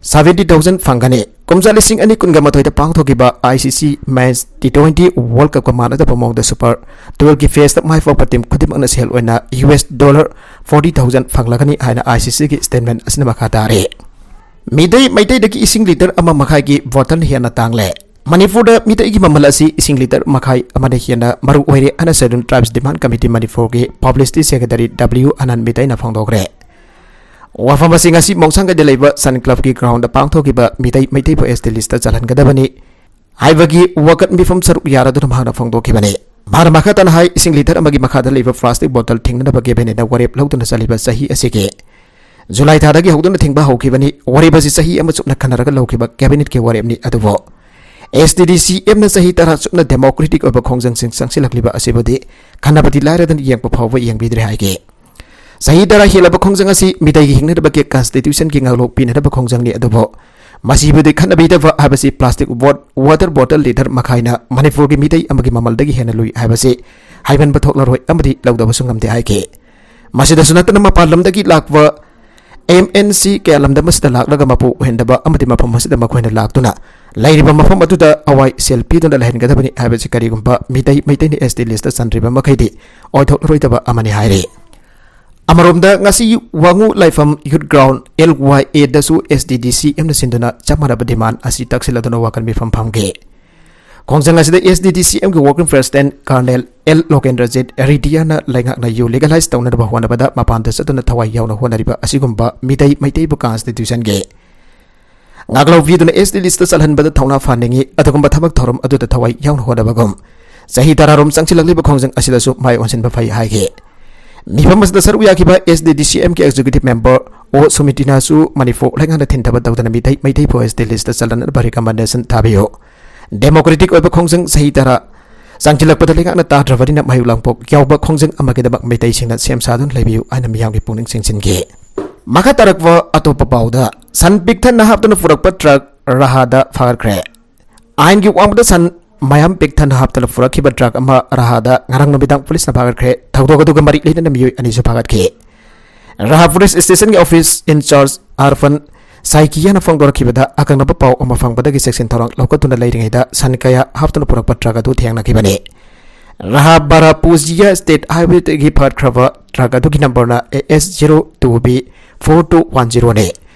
seventy thousand ꯐꯪꯒꯅꯤ꯫ ꯀꯨꯝꯖꯥ ꯂꯤꯁꯤꯡ ꯑꯅꯤ ꯀꯨꯟꯒ ꯃꯥꯊꯣꯏꯗ ꯄꯥꯡꯊꯣꯛꯈꯤꯕ I C C Men's T twenty World Cupꯀ ꯃꯥꯟꯅꯗꯕ ꯃꯑꯣꯡꯗ Super twelveꯀꯤ phaseꯇ ꯃꯥꯏ ꯄꯥꯛꯄ team ꯈꯨꯗꯤꯡꯃꯛꯅ ꯁꯦꯜ ꯑꯣꯏꯅ U S dollar forty thousand ꯐꯪꯂꯒꯅꯤ ꯍꯥꯏꯅ I C Cꯒꯤ statement ꯑꯁꯤꯅ ꯃꯈꯥ ꯇꯥꯔꯤ꯫ ꯃꯤꯇꯩ ꯃꯩꯇꯩꯗꯒꯤ ꯏꯁꯤꯡ litre ꯑꯃ ꯃꯈꯥꯏꯒꯤ bottle ꯍꯦꯟꯅ ꯇꯥꯡꯂꯦ꯫ ꯃꯅꯤꯄꯨꯔꯗ ꯃꯤꯇꯩꯒꯤ ꯃꯃꯜ ꯑꯁꯤ ꯏꯁꯤꯡ litre ꯃꯈꯥꯏ ꯑꯃꯅ ꯍꯦꯟꯅ ꯃꯔꯨ ꯑꯣꯏꯔꯦ ꯍꯥꯏꯅ Scheduled Tribes Demand Committee ꯃꯅꯤꯄꯨꯔꯒꯤ publicity secretary W ꯑꯅꯟ ꯃꯤꯇꯩꯅ ꯐꯣꯡꯗꯣꯛꯈ꯭ꯔꯦ꯫ ꯋꯥꯐꯝ ꯑꯁꯤ ꯉꯁꯤ ꯃꯣꯡꯁꯥꯡꯒꯩꯗ ꯂꯩꯕ Sun Clubꯀꯤ groundꯗ ꯄꯥꯡꯊꯣꯛꯈꯤꯕ ꯃꯤꯇꯩ ꯃꯩꯇꯩꯕꯨ S T listꯇ ꯆꯜꯍꯟꯒꯗꯕꯅꯤ ꯍꯥꯏꯕꯒꯤ ꯋꯥꯀꯠ ꯃꯤꯐꯝ ꯁꯔꯨꯛ ꯌꯥꯔꯗꯨꯅ ꯃꯍꯥꯛꯅ ꯐꯣꯡꯗꯣꯛꯈꯤꯕꯅꯤ꯫ ꯃꯍꯥꯛꯅ ꯃꯈꯥ ꯇꯥꯅ ꯍꯥꯏ, ꯏꯁꯤꯡ ꯂꯤꯇꯔ ꯑꯃꯒꯤ ꯃꯈꯥꯗ ꯂꯩꯕ ꯄ꯭ꯂꯥꯁꯇꯤꯛ ꯕꯣꯇꯜ ꯊꯤꯡꯅꯅꯕ ꯀꯦꯕꯤꯅꯦꯠꯅ ꯋꯥꯔꯦꯞ ꯂꯧꯗꯨꯅ ꯆꯠꯂꯤꯕ ꯆꯍꯤ ꯑꯁꯤꯒꯤ ꯖꯨꯂꯥꯏ ꯊꯥꯗꯒꯤ ꯍꯧꯗꯨꯅ ꯊꯤꯡꯕ ꯍꯧꯈꯤꯕꯅꯤ꯫ ꯋꯥꯔꯦꯞ ꯑꯁꯤ ꯆꯍꯤ ꯑꯃ ꯆꯨꯞꯅ ꯈꯟꯅꯔꯒ ꯂꯧꯈꯤꯕ ꯀꯦꯕꯤꯅꯦꯠꯀꯤ ꯋꯥꯔꯦꯞꯅꯤ꯫ ꯑꯗꯨꯕꯨ ꯑꯦꯁ ꯇꯤ ꯗꯤ ꯁꯤ ꯑꯦꯝꯅ ꯆꯍꯤ ꯇꯔꯥ ꯆꯨꯞꯅ ꯗꯦꯃꯣꯀ꯭ꯔꯦꯇꯤꯛ ꯑꯣꯏꯕ ꯈꯣꯡꯖꯪꯁꯤꯡ ꯆꯪꯁꯤꯜꯂꯛꯂꯤꯕ ꯑꯁꯤꯕꯨꯗꯤ ꯈꯟꯅꯕꯗꯤ ꯂꯥꯏꯔꯗꯅ ꯌꯦꯡꯕ ꯐꯥꯎꯕ ꯌꯦꯡꯕꯤꯗ꯭ꯔꯦ ꯍꯥꯏꯈꯤ꯫ ꯆꯍꯤ ꯇꯔꯥ ꯍꯦꯜꯂꯕ ꯈꯣꯡꯖꯪ ꯑꯁꯤ ꯃꯤꯇꯩꯒꯤ ꯍꯤꯡꯅꯅꯕꯒꯤ ꯀꯟꯁꯇꯤꯇ꯭ꯌꯨꯁꯟꯒꯤ ꯉꯥꯛꯂꯣꯛ ꯄꯤꯅꯅꯕ ꯈꯣꯡꯖꯪꯅꯤ꯫ ꯑꯗꯨꯕꯨ ꯃꯁꯤꯕꯨꯗꯤ ꯈꯟꯅꯕꯤꯗꯕ ꯍꯥꯏꯕꯁꯤ ꯄ꯭ꯂꯥꯁꯇꯤꯛ ꯕꯣꯠ-, ꯋꯥꯇꯔ ꯕꯣꯇꯜ ꯂꯤꯇꯔ ꯃꯈꯥꯏꯅ ꯃꯅꯤꯄꯨꯔꯒꯤ ꯃꯤꯇꯩ ꯑꯃꯒꯤ ꯃꯃꯜꯗꯒꯤ ꯍꯦꯟꯅ ꯂꯨꯏ ꯍꯥꯏꯕꯁꯤ ꯍꯥꯏꯃꯟꯕ ꯊꯣꯛꯂꯔꯣꯏ ꯑꯃꯗꯤ ꯂꯧꯗꯕꯁꯨ ꯉꯝꯗꯦ ꯍꯥꯏꯈꯤ꯫ ꯃꯁꯤꯗꯁꯨ ꯅꯠꯇꯅ ꯃꯄꯥꯟ ꯂꯝꯗꯒꯤ ꯂꯥꯛꯄ ꯑꯦꯝ ꯑꯦꯟ ꯁꯤ ꯀꯌꯥ ꯂꯝꯗꯝ ꯑꯁꯤꯗ ꯂꯥꯛꯂꯒ ꯃꯄꯨ ꯑꯣꯏꯍꯟꯗꯕ ꯑꯃꯗꯤ ꯃꯐꯝ ꯑꯁꯤꯗ ꯃꯈꯣꯏꯅ ꯂꯥꯛꯇꯨꯅ ꯂꯩꯔꯤꯕ ꯃꯐꯝ ꯑꯗꯨꯗ ꯑꯋꯥꯏ ꯁꯦꯜ ꯄꯤꯗꯨꯅ ꯂꯩꯍꯟꯒꯗꯕꯅꯤ ꯍꯥꯏꯕꯁꯤ ꯀꯔꯤꯒꯨꯝꯕ ꯃꯤꯇꯩ, ꯃꯩꯇꯩꯅ ꯑꯦꯁ ꯇꯤ ꯂꯤꯁꯇ ꯆꯟꯗ꯭ꯔꯤꯕ ꯃꯈꯩꯗꯤ ꯑꯣꯏꯊꯣꯛꯂꯔꯣꯏꯗꯕ ꯑꯃꯅꯤ ꯍꯥꯏꯔꯤ꯫ ꯑꯃꯔꯣꯝꯗ ꯉꯁꯤ ꯋꯥꯉꯨ ꯂꯥꯏꯐꯝ ꯌꯨꯠ ꯒ꯭ꯔꯥꯎꯟ, ꯑꯦꯜ ꯋꯥꯏ ꯑꯦꯗꯁꯨ ꯑꯦꯁ ꯇꯤ ꯗꯤ ꯁꯤ ꯑꯦꯝꯅ ꯁꯤꯟꯗꯨꯅ ꯆꯞ ꯃꯥꯟꯅꯕ ꯗꯤꯃꯥꯟ ꯑꯁꯤ ꯇꯛꯁꯤꯜꯂꯗꯨꯅ ꯋꯥꯀꯜ ꯃꯤꯐꯝ ꯐꯝꯈꯤ꯫ ꯈꯣꯡꯖꯪ ꯑꯁꯤꯗ ꯑꯦꯁ ꯇꯤ ꯗꯤ ꯁꯤ ꯑꯦꯝꯒꯤ ꯋꯥꯔꯀꯤꯡ ꯄ꯭ꯔꯦꯁꯤꯗꯦꯟꯠ ꯀꯔꯅꯦꯜ ꯑꯦꯜ ꯂꯣꯀꯦꯟꯗ꯭ꯔꯖꯤꯠ ꯔꯦꯗꯤꯌꯥꯅ ꯂꯩꯉꯥꯛꯅ ꯌꯨ ꯂꯤꯒꯦꯂꯥꯏꯖ ꯇꯧꯅꯅꯕ ꯍꯣꯠꯅꯕꯗ ꯃꯄꯥꯟꯗ ꯆꯠꯇꯨꯅ ꯊꯋꯥꯏ ꯌꯥꯎꯅ ꯍꯣꯠꯅꯔꯤꯕ ꯑꯁꯤꯒꯨꯝꯕ ꯃꯤꯇꯩ ꯃꯩꯇꯩꯕꯨ ꯀꯟꯁꯇꯤꯇ꯭ꯌꯨꯁꯟꯒꯤ ꯉꯥꯛꯂꯧ ꯄꯤꯗꯨꯅ ꯑꯦꯁ ꯇꯤ ꯂꯤꯁꯇ ꯆꯜꯍꯟꯕꯗ ꯊꯧꯅꯥ ꯐꯍꯟꯅꯤꯡꯏ꯫ ꯑꯗꯨꯒꯨꯝꯕ ꯊꯕꯛ ꯊꯧꯔꯝ ꯑꯗꯨꯗ ꯊꯋꯥꯏ ꯌꯥꯎꯅ ꯍꯣꯠꯅꯕꯒꯨꯝ ꯆꯍꯤ ꯇꯔꯥꯔꯣꯝ ꯆꯪꯁꯤꯜꯂꯛꯂꯤꯕ ꯈꯣꯡꯖꯪ ꯑꯁꯤꯗꯁꯨ ꯃꯥꯏ ꯑꯣꯟꯁꯤꯟꯕ ꯐꯩ ꯍꯥꯏꯈꯤ꯫ ꯃꯤꯐꯝ ꯑꯁꯤꯗ ꯁꯔꯨꯛ ꯌꯥꯈꯤꯕ ꯑꯦꯁ ꯇꯤ ꯗꯤ ꯁꯤ ꯑꯦꯝꯒꯤ ꯑꯦꯛꯖꯤꯀ꯭ꯌꯨꯇꯤꯚ ꯃꯦꯝꯕꯔ ꯑꯣ ꯁꯨꯃꯤꯇꯤꯅꯥꯁꯨ ꯃꯅꯤꯄꯨꯔ ꯂꯩꯉꯥꯛꯅ ꯊꯤꯟꯊꯕ ꯇꯧꯗꯅ ꯃꯤꯇꯩ ꯃꯩꯇꯩꯕꯨ ꯑꯦꯁ ꯇꯤ ꯂꯤꯁꯇ ꯆꯜꯍꯟꯅꯕ ꯔꯤꯀꯃꯦꯟꯗꯦꯁꯟ ꯊꯥꯕꯤꯌꯨ꯫ ꯗꯦꯃꯣꯀ꯭ꯔꯦꯇꯤꯛ ꯑꯣꯏꯕ ꯈꯣꯡꯖꯪ ꯆꯍꯤ ꯇꯔꯥ ꯆꯪꯁꯤꯜꯂꯛꯄꯗ ꯂꯩꯉꯥꯛꯅ ꯇꯥꯗ꯭ꯔꯕꯅꯤꯅ ꯃꯍꯩ ꯂꯥꯡꯄꯣꯛ ꯌꯥꯎꯕ ꯈꯣꯡꯖꯪ ꯑꯃꯒꯤꯗꯃꯛ ꯃꯩꯇꯩꯁꯤꯡꯅ ꯁꯦꯝ ꯁꯥꯗꯨꯅ ꯂꯩꯕꯤꯌꯨ ꯍꯥꯏꯅ ꯃꯤꯌꯥꯝꯒꯤ ꯄꯨꯛꯅꯤꯡ ꯆꯤꯡꯁꯤꯟꯈꯤ꯫ ꯃꯈꯥ ꯇꯥꯔꯛꯄ ꯑꯇꯣꯞꯄ ꯄꯥꯎꯗ, ꯁꯟ ꯄꯤꯛ ꯊꯟꯅ ꯍꯥꯞꯇꯨꯅ ꯄꯨꯔꯛꯄ ꯇ꯭ꯔꯛ ꯔꯍꯥꯗ ꯐꯥꯒꯠꯈ꯭ꯔꯦ꯫ ꯑꯥꯏꯟꯒꯤ ꯋꯥꯡꯃꯗ ꯁꯟ ꯃꯌꯥꯝ ꯄꯤꯛ ꯊꯟꯅ ꯍꯥꯞꯇꯨꯅ ꯄꯨꯔꯛꯈꯤꯕ ꯇ꯭ꯔꯛ ꯑꯃ ꯔꯍꯥꯗ ꯉꯔꯥꯡ ꯅꯨꯃꯤꯗꯥꯡ ꯄꯨꯂꯤꯁꯅ ꯐꯥꯒꯠꯈ꯭ꯔꯦ꯫ ꯊꯧꯗꯣꯛ ꯑꯗꯨꯒ ꯃꯔꯤ ꯂꯩꯅꯅ ꯃꯤꯑꯣꯏ ꯑꯅꯤꯁꯨ ꯐꯥꯒꯠꯈꯤ꯫ ꯔꯍꯥ ꯄꯨꯂꯤꯁ ꯁ꯭ꯇꯦꯁꯟꯒꯤ ꯑꯣꯐꯤꯁ ꯏꯟꯆꯥꯔꯖ ꯑꯥꯔꯐꯟ ꯁꯥꯏꯀꯤꯌꯥꯅ ꯐꯣꯡꯗꯣꯔꯛꯈꯤꯕꯗ, ꯑꯀꯛꯅꯕ ꯄꯥꯎ ꯑꯃ ꯐꯪꯕꯗꯒꯤ ꯆꯦꯛꯁꯤꯟ ꯊꯧꯔꯥꯡ ꯂꯧꯈꯠꯇꯨꯅ ꯂꯩꯔꯤꯉꯩꯗ ꯁꯟ ꯀꯌꯥ ꯍꯥꯞꯇꯨꯅ ꯄꯨꯔꯛꯄ ꯇ꯭ꯔꯛ ꯑꯗꯨ ꯊꯦꯡꯅꯈꯤꯕꯅꯤ꯫ ꯔꯍꯥ ꯕꯥꯔꯥꯄꯨꯖꯤꯌꯥ ꯁ꯭ꯇꯦꯠ ꯍꯥꯏꯋꯦꯗꯒꯤ ꯐꯥꯒꯠꯈ꯭ꯔꯕ ꯇ꯭ꯔꯛ ꯑꯗꯨꯒꯤ ꯅꯝꯕꯔꯅ A S zero two B four two one ꯖꯤꯔꯣꯅꯤ꯫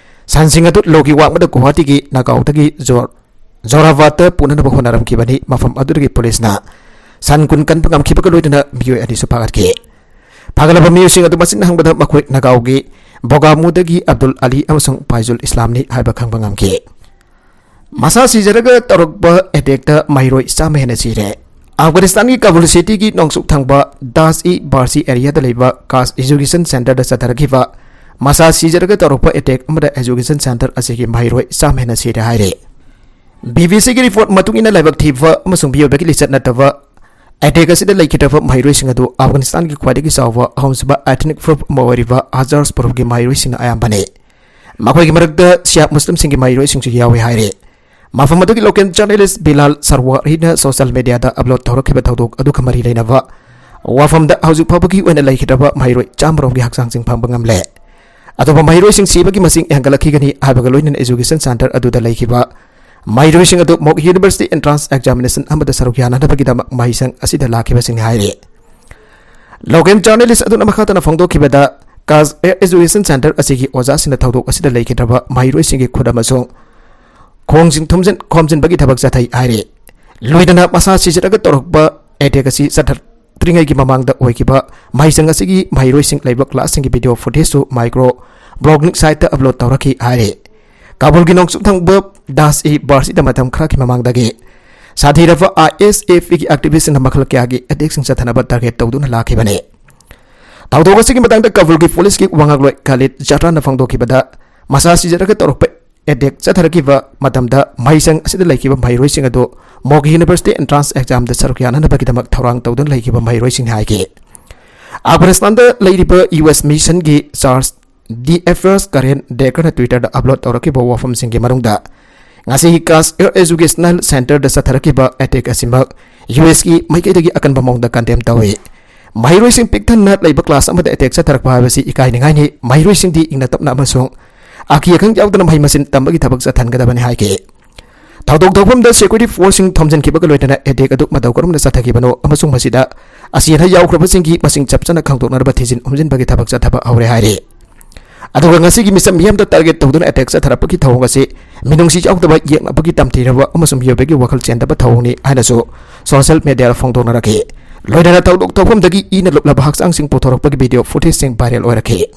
ꯁꯟꯁꯤꯡ ꯑꯗꯨ ꯂꯣꯒꯤ ꯋꯥꯡꯃꯗ ꯒꯨꯋꯥꯍꯥꯇꯤꯒꯤ ꯅꯥꯒꯥꯎꯗꯒꯤ ꯖꯣꯔ-, ꯖꯣꯔꯥꯕꯥꯠꯇ ꯄꯨꯅꯅꯕ ꯍꯣꯠꯅꯔꯝꯈꯤꯕꯅꯤ꯫ ꯃꯐꯝ ꯑꯗꯨꯗꯒꯤ ꯄꯨꯂꯤꯁꯅ ꯁꯟ ꯀꯨꯟ ꯀꯟꯕ ꯉꯝꯈꯤꯕꯒ ꯂꯣꯏꯅꯅ ꯃꯤꯑꯣꯏ ꯑꯅꯤꯁꯨ ꯐꯥꯒꯠꯈꯤ꯫ ꯐꯥꯒꯠꯂꯕ ꯃꯤꯑꯣꯏꯁꯤꯡ ꯑꯗꯨ ꯃꯁꯤꯡ ꯍꯪꯕꯗ ꯃꯈꯣꯏ ꯅꯥꯒꯥꯎꯒꯤ ꯕꯣꯒꯥꯃꯨꯗꯒꯤ ꯑꯕꯗꯨꯜ ꯑꯂꯤ ꯑꯃꯁꯨꯡ ꯐꯥꯏꯖꯨꯜ ꯏꯁꯂꯥꯝꯅꯤ ꯍꯥꯏꯕ ꯈꯪꯕ ꯉꯝꯈꯤ꯫ ꯃꯁꯥ ꯁꯤꯖꯔꯒ ꯇꯧꯔꯛꯄ ꯑꯦꯇꯦꯛꯇ ꯃꯍꯩꯔꯣꯏ ꯆꯥꯝꯃ ꯍꯦꯟꯅ ꯁꯤꯔꯦ꯫ ꯑꯐꯒꯥꯅꯤꯁꯇꯥꯟꯒꯤ ꯀꯥꯕꯨꯜ ꯁꯤꯇꯤꯒꯤ ꯅꯣꯡꯆꯨꯞ ꯊꯪꯕ ꯗꯥꯁ ꯏ ꯕꯥꯔꯁꯤ ꯑꯦꯔꯤꯌꯥꯗ ꯂꯩꯕ ꯀꯥꯁ ꯑꯦꯖꯨꯀꯦꯁꯟ ꯁꯦꯟꯇꯔꯗ ꯆꯠꯊꯔꯛꯈꯤꯕ ꯃꯁꯥ ꯁꯤꯖꯔꯒ ꯇꯧꯔꯛꯄ ꯑꯦꯇꯦꯛ ꯑꯃꯗ ꯑꯦꯖꯨꯀꯦꯁꯟ ꯁꯦꯟꯇꯔ ꯑꯁꯤꯒꯤ ꯃꯍꯩꯔꯣꯏ ꯆꯥꯝꯃ ꯍꯦꯟꯅ ꯁꯤꯔꯦ ꯍꯥꯏꯔꯦ꯫ ꯕꯤ ꯕꯤ ꯁꯤꯒꯤ ꯔꯤꯄꯣꯔꯠ ꯃꯇꯨꯡ ꯏꯟꯅ ꯂꯥꯏꯕꯛ ꯊꯤꯕ ꯑꯃꯁꯨꯡ ꯃꯤꯑꯣꯏꯕꯒꯤ ꯂꯤꯆꯠ ꯅꯠꯇꯕ ꯑꯦꯇꯦꯛ ꯑꯁꯤꯗ ꯂꯩꯈꯤꯗ꯭ꯔꯕ ꯃꯍꯩꯔꯣꯏꯁꯤꯡ ꯑꯗꯨ ꯑꯐꯒꯥꯅꯤꯁꯇꯥꯟꯒꯤ ꯈ꯭ꯋꯥꯏꯗꯒꯤ ꯆꯥꯎꯕ ꯑꯍꯨꯝꯁꯨꯕ ꯑꯦꯊꯅꯤꯛ ꯐꯨꯔꯨꯞ ꯑꯃ ꯑꯣꯏꯔꯤꯕ ꯍꯖꯥꯔꯁ ꯐꯨꯔꯨꯞꯀꯤ ꯃꯍꯩꯔꯣꯏꯁꯤꯡꯅ ꯑꯌꯥꯝꯕꯅꯤ꯫ ꯃꯈꯣꯏꯒꯤ ꯃꯔꯛꯇ ꯁꯤꯌꯥ ꯃꯨꯁꯂꯤꯝꯁꯤꯡꯒꯤ ꯃꯍꯩꯔꯣꯏꯁꯤꯡꯁꯨ ꯌꯥꯎꯏ ꯍꯥꯏꯔꯤ꯫ ꯃꯐꯝ ꯑꯗꯨꯒꯤ ꯂꯣꯀꯦꯜ ꯖꯔꯅꯦꯂꯤꯁ ꯕꯤꯂꯥꯜ ꯁꯔꯋꯥꯔꯤꯅ ꯁꯣꯁꯤꯌꯦꯜ ꯃꯤꯗꯤꯌꯥꯗ ꯑꯞꯂꯣꯗ ꯇꯧꯔꯛꯈꯤꯕ ꯊꯧꯗꯣꯛ ꯑꯗꯨꯒ ꯃꯔꯤ ꯂꯩꯅꯕ ꯋꯥꯐꯝꯗ ꯍꯧꯖꯤꯛ ꯐꯥꯎꯕꯒꯤ ꯑꯣꯏꯅ ꯂꯩꯈꯤꯗ꯭ꯔꯕ ꯃꯍꯩꯔꯣꯏ ꯆꯥꯝꯃꯔꯣꯝꯒꯤ ꯍꯛꯆꯥꯡꯁꯤꯡ ꯐꯪꯕ ꯉꯝꯂꯦ꯫ ꯑꯇꯣꯞꯄ ꯃꯍꯩꯔꯣꯏꯁꯤꯡ ꯁꯤꯕꯒꯤ ꯃꯁꯤꯡ ꯍꯦꯟꯒꯠꯂꯛꯈꯤꯒꯅꯤ ꯍꯥꯏꯕꯒ ꯂꯣꯏꯅꯅ ꯑꯦꯖꯨꯀꯦꯁꯟ ꯁꯦꯟꯇꯔ ꯑꯗꯨꯗ ꯂꯩꯈꯤꯕ ꯃꯍꯩꯔꯣꯏꯁꯤꯡ ꯑꯗꯨ ꯃꯣꯛ ꯌꯨꯅꯤꯚꯔꯁꯤꯇꯤ ꯑꯦꯟꯇ꯭ꯔꯥꯟꯁ ꯑꯦꯛꯖꯥꯃꯤꯅꯦꯁꯟ ꯑꯃꯗ ꯁꯔꯨꯛ ꯌꯥꯅꯅꯕꯒꯤꯗꯃꯛ ꯃꯍꯩꯁꯪ ꯑꯁꯤꯗ ꯂꯥꯛꯈꯤꯕꯁꯤꯡꯅꯤ ꯍꯥꯏꯔꯤ꯫ ꯂꯣꯀꯦꯜ ꯖꯔꯅꯦꯂꯤꯁ ꯑꯗꯨꯅ ꯃꯈꯥ ꯇꯥꯅ ꯐꯣꯡꯗꯣꯛꯈꯤꯕꯗ, ꯀꯥꯁ ꯑꯦꯖꯨꯀꯦꯁꯟ ꯁꯦꯟꯇꯔ ꯑꯁꯤꯒꯤ ꯑꯣꯖꯥꯁꯤꯡꯅ ꯊꯧꯗꯣꯛ ꯑꯁꯤꯗ ꯂꯩꯈꯤꯗ꯭ꯔꯕ ꯃꯍꯩꯔꯣꯏꯁꯤꯡꯒꯤ ꯈꯨꯠ ꯑꯃꯁꯨꯡ ꯈꯣꯡꯁꯤꯡ ꯊꯨꯝꯖꯤꯟ ꯈꯣꯝꯖꯤꯟꯕꯒꯤ ꯊꯕꯛ ꯆꯠꯊꯩ ꯍꯥꯏꯔꯤ꯫ ꯂꯣꯏꯅꯅ ꯃꯁꯥ ꯁꯤꯖꯔꯒ ꯇꯧꯔꯛꯄ ꯑꯦꯇꯦꯛ ꯑꯁꯤ ꯆꯠꯊꯔꯛꯇ꯭ꯔꯤꯉꯩꯒꯤ ꯃꯃꯥꯡꯗ ꯑꯣꯏꯈꯤꯕ ꯃꯍꯩꯁꯪ ꯑꯁꯤꯒꯤ ꯃꯍꯩꯔꯣꯏꯁꯤꯡ ꯂꯩꯕ ꯀ꯭ꯂꯥꯁꯁꯤꯡꯒꯤ ꯚꯤꯗꯤꯑꯣ ꯐꯨꯇꯦꯖꯁꯨ ꯃꯥꯏꯀ꯭ꯔꯣ ꯕ꯭ꯂꯣꯒꯤꯡ ꯁꯥꯏꯠꯇ ꯑꯞꯂꯣꯗ ꯇꯧꯔꯛꯈꯤ ꯍꯥꯏꯔꯤ꯫ ꯀꯥꯕꯨꯜꯒꯤ ꯅꯣꯡꯆꯨꯞ ꯊꯪꯕ ꯗꯥꯁ ꯏ ꯕꯥꯔꯁꯤꯗ ꯃꯇꯝ ꯈꯔꯒꯤ ꯃꯃꯥꯡꯗꯒꯤ ꯁꯥꯊꯤꯔꯕ ꯑꯥꯏ ꯑꯦꯁ ꯑꯦꯐ ꯏꯒꯤ ꯑꯦꯛꯇꯤꯚꯤꯁ꯭ꯠꯁꯤꯡꯅ ꯃꯈꯜ ꯀꯌꯥꯒꯤ ꯑꯦꯇꯦꯛꯁꯤꯡ ꯆꯠꯊꯅꯕ ꯇꯥꯔꯒꯦꯠ ꯇꯧꯗꯨꯅ ꯂꯥꯛꯈꯤꯕꯅꯤ꯫ ꯊꯧꯗꯣꯛ ꯑꯁꯤꯒꯤ ꯃꯇꯥꯡꯗ ꯀꯥꯕꯨꯜꯒꯤ ꯄꯨꯂꯤꯁꯀꯤ ꯋꯥꯉꯥꯡꯂꯣꯏ ꯈꯥꯂꯤꯗ ꯖꯥꯇ꯭ꯔꯥꯅ ꯐꯣꯡꯗꯣꯛꯈꯤꯕꯗ, ꯃꯁꯥ ꯁꯤꯖꯔꯒ ꯇꯧꯔꯛꯄ ꯑꯦꯇꯦꯛ ꯆꯠꯊꯔꯛꯈꯤꯕ ꯃꯇꯝꯗ ꯃꯍꯩꯁꯪ ꯑꯁꯤꯗ ꯂꯩꯈꯤꯕ ꯃꯍꯩꯔꯣꯏꯁꯤꯡ ꯑꯗꯨ ꯃꯣꯛ ꯌꯨꯅꯤꯚꯔꯁꯤꯇꯤ ꯑꯦꯟꯇ꯭ꯔꯥꯟꯁ ꯑꯦꯛꯖꯥꯝꯗ ꯁꯔꯨꯛ ꯌꯥꯅꯅꯕꯒꯤꯗꯃꯛ ꯊꯧꯔꯥꯡ ꯇꯧꯗꯨꯅ ꯂꯩꯈꯤꯕ ꯃꯍꯩꯔꯣꯏꯁꯤꯡꯅꯤ ꯍꯥꯏꯈꯤ꯫ ꯑꯐꯒꯥꯅꯤꯁꯇꯥꯟꯗ ꯂꯩꯔꯤꯕ ꯌꯨ ꯑꯦꯁ ꯃꯤꯁꯟꯒꯤ ꯆꯥꯔꯖ ꯗꯤ ꯑꯦꯐ ꯑꯦꯁ ꯀꯔꯦꯟ ꯗꯦꯀꯔꯅ Twitter-ꯗ ꯑꯞꯂꯣꯗ ꯇꯧꯔꯛꯈꯤꯕ ꯋꯥꯐꯝꯁꯤꯡꯒꯤ ꯃꯅꯨꯡꯗ ꯉꯁꯤꯒꯤ ꯀꯥꯁ ꯑꯦꯖꯨꯀꯦꯁꯅꯦꯜ ꯁꯦꯟꯇꯔꯗ ꯆꯠꯊꯔꯛꯈꯤꯕ ꯑꯦꯇꯦꯛ ꯑꯁꯤꯃꯛ ꯌꯨ ꯑꯦꯁꯀꯤ ꯃꯥꯏꯀꯩꯗꯒꯤ ꯑꯀꯟꯕ ꯃꯑꯣꯡꯗ ꯀꯟꯗꯦꯝ ꯇꯧꯏ꯫ ꯃꯍꯩꯔꯣꯏꯁꯤꯡ ꯄꯤꯛ ꯊꯟꯅ ꯂꯩꯕ ꯀ꯭ꯂꯥꯁ ꯑꯃꯗ ꯑꯦꯇꯦꯛ ꯆꯠꯊꯔꯛꯄ ꯍꯥꯏꯕꯁꯤ ꯏꯀꯥꯏꯅꯤꯡꯉꯥꯏꯅꯤ꯫ ꯃꯍꯩꯔꯣꯏꯁꯤꯡꯗꯤ ꯏꯪꯅ ꯇꯞꯅ ꯑꯃꯁꯨꯡ ꯑꯀꯤ ꯑꯈꯪ ꯌꯥꯎꯗꯅ ꯃꯍꯩ ꯃꯁꯤꯡ ꯇꯝꯕꯒꯤ ꯊꯕꯛ ꯆꯠꯊꯍꯟꯒꯗꯕꯅꯤ ꯍꯥꯏꯈꯤ꯫ ꯊꯧꯗꯣꯛ ꯊꯣꯛꯐꯝꯗ ꯁꯦꯀ꯭ꯌꯨꯔꯤꯇꯤ ꯐꯣꯔꯁꯁꯤꯡ ꯊꯣꯝꯖꯤꯟꯈꯤꯕꯒ ꯂꯣꯏꯅꯅ ꯑꯦꯇꯦꯛ ꯑꯗꯨ ꯃꯇꯧ ꯀꯔꯝꯅ ꯆꯠꯊꯈꯤꯕꯅꯣ ꯑꯃꯁꯨꯡ ꯃꯁꯤꯗ ꯑꯁꯤ ꯑꯅꯥ ꯌꯥꯎꯈ꯭ꯔꯕꯁꯤꯡꯒꯤ ꯃꯁꯤꯡ ꯆꯞ ꯆꯥꯅ ꯈꯪꯗꯣꯛꯅꯅꯕ ꯊꯤꯖꯤꯟ ꯍꯨꯝꯖꯤꯟꯕꯒꯤ ꯊꯕꯛ ꯆꯠꯊꯕ ꯍꯧꯔꯦ ꯍꯥꯏꯔꯤ꯫ ꯑꯗꯨꯒ ꯉꯁꯤꯒꯤ ꯃꯤꯆꯝ ꯃꯤꯌꯥꯝꯗ ꯇꯥꯔꯒꯦꯠ ꯇꯧꯗꯨꯅ ꯑꯦꯇꯦꯛ ꯆꯠꯊꯔꯛꯄꯒꯤ ꯊꯧꯑꯣꯡ ꯑꯁꯤ ꯃꯤꯅꯨꯡꯁꯤ ꯌꯥꯎꯗꯕ, ꯌꯦꯛꯅꯕꯒꯤ ꯇꯝꯊꯤꯔꯕ ꯑꯃꯁꯨꯡ ꯃꯤꯑꯣꯏꯕꯒꯤ ꯋꯥꯈꯜ ꯆꯦꯟꯗꯕ ꯊꯧꯑꯣꯡꯅꯤ ꯍꯥꯏꯅꯁꯨ ꯁꯣꯁꯤꯌꯦꯜ ꯃꯤꯗꯤꯌꯥꯗ ꯐꯣꯡꯗꯣꯛꯅꯔꯛꯈꯤ꯫ ꯂꯣꯏꯅꯅ ꯊꯧꯗꯣꯛ ꯊꯣꯛꯐꯝꯗꯒꯤ ꯏꯅ ꯂꯨꯞꯂꯕ ꯍꯛꯆꯥꯡꯁꯤꯡ ꯄꯨꯊꯣꯔꯛꯄꯒꯤ ꯚꯤꯗꯤꯑꯣ ꯐꯨꯇꯦꯖꯁꯤꯡ ꯚꯥꯏꯔꯦꯜ ꯑꯣꯏꯔꯛꯈꯤ꯫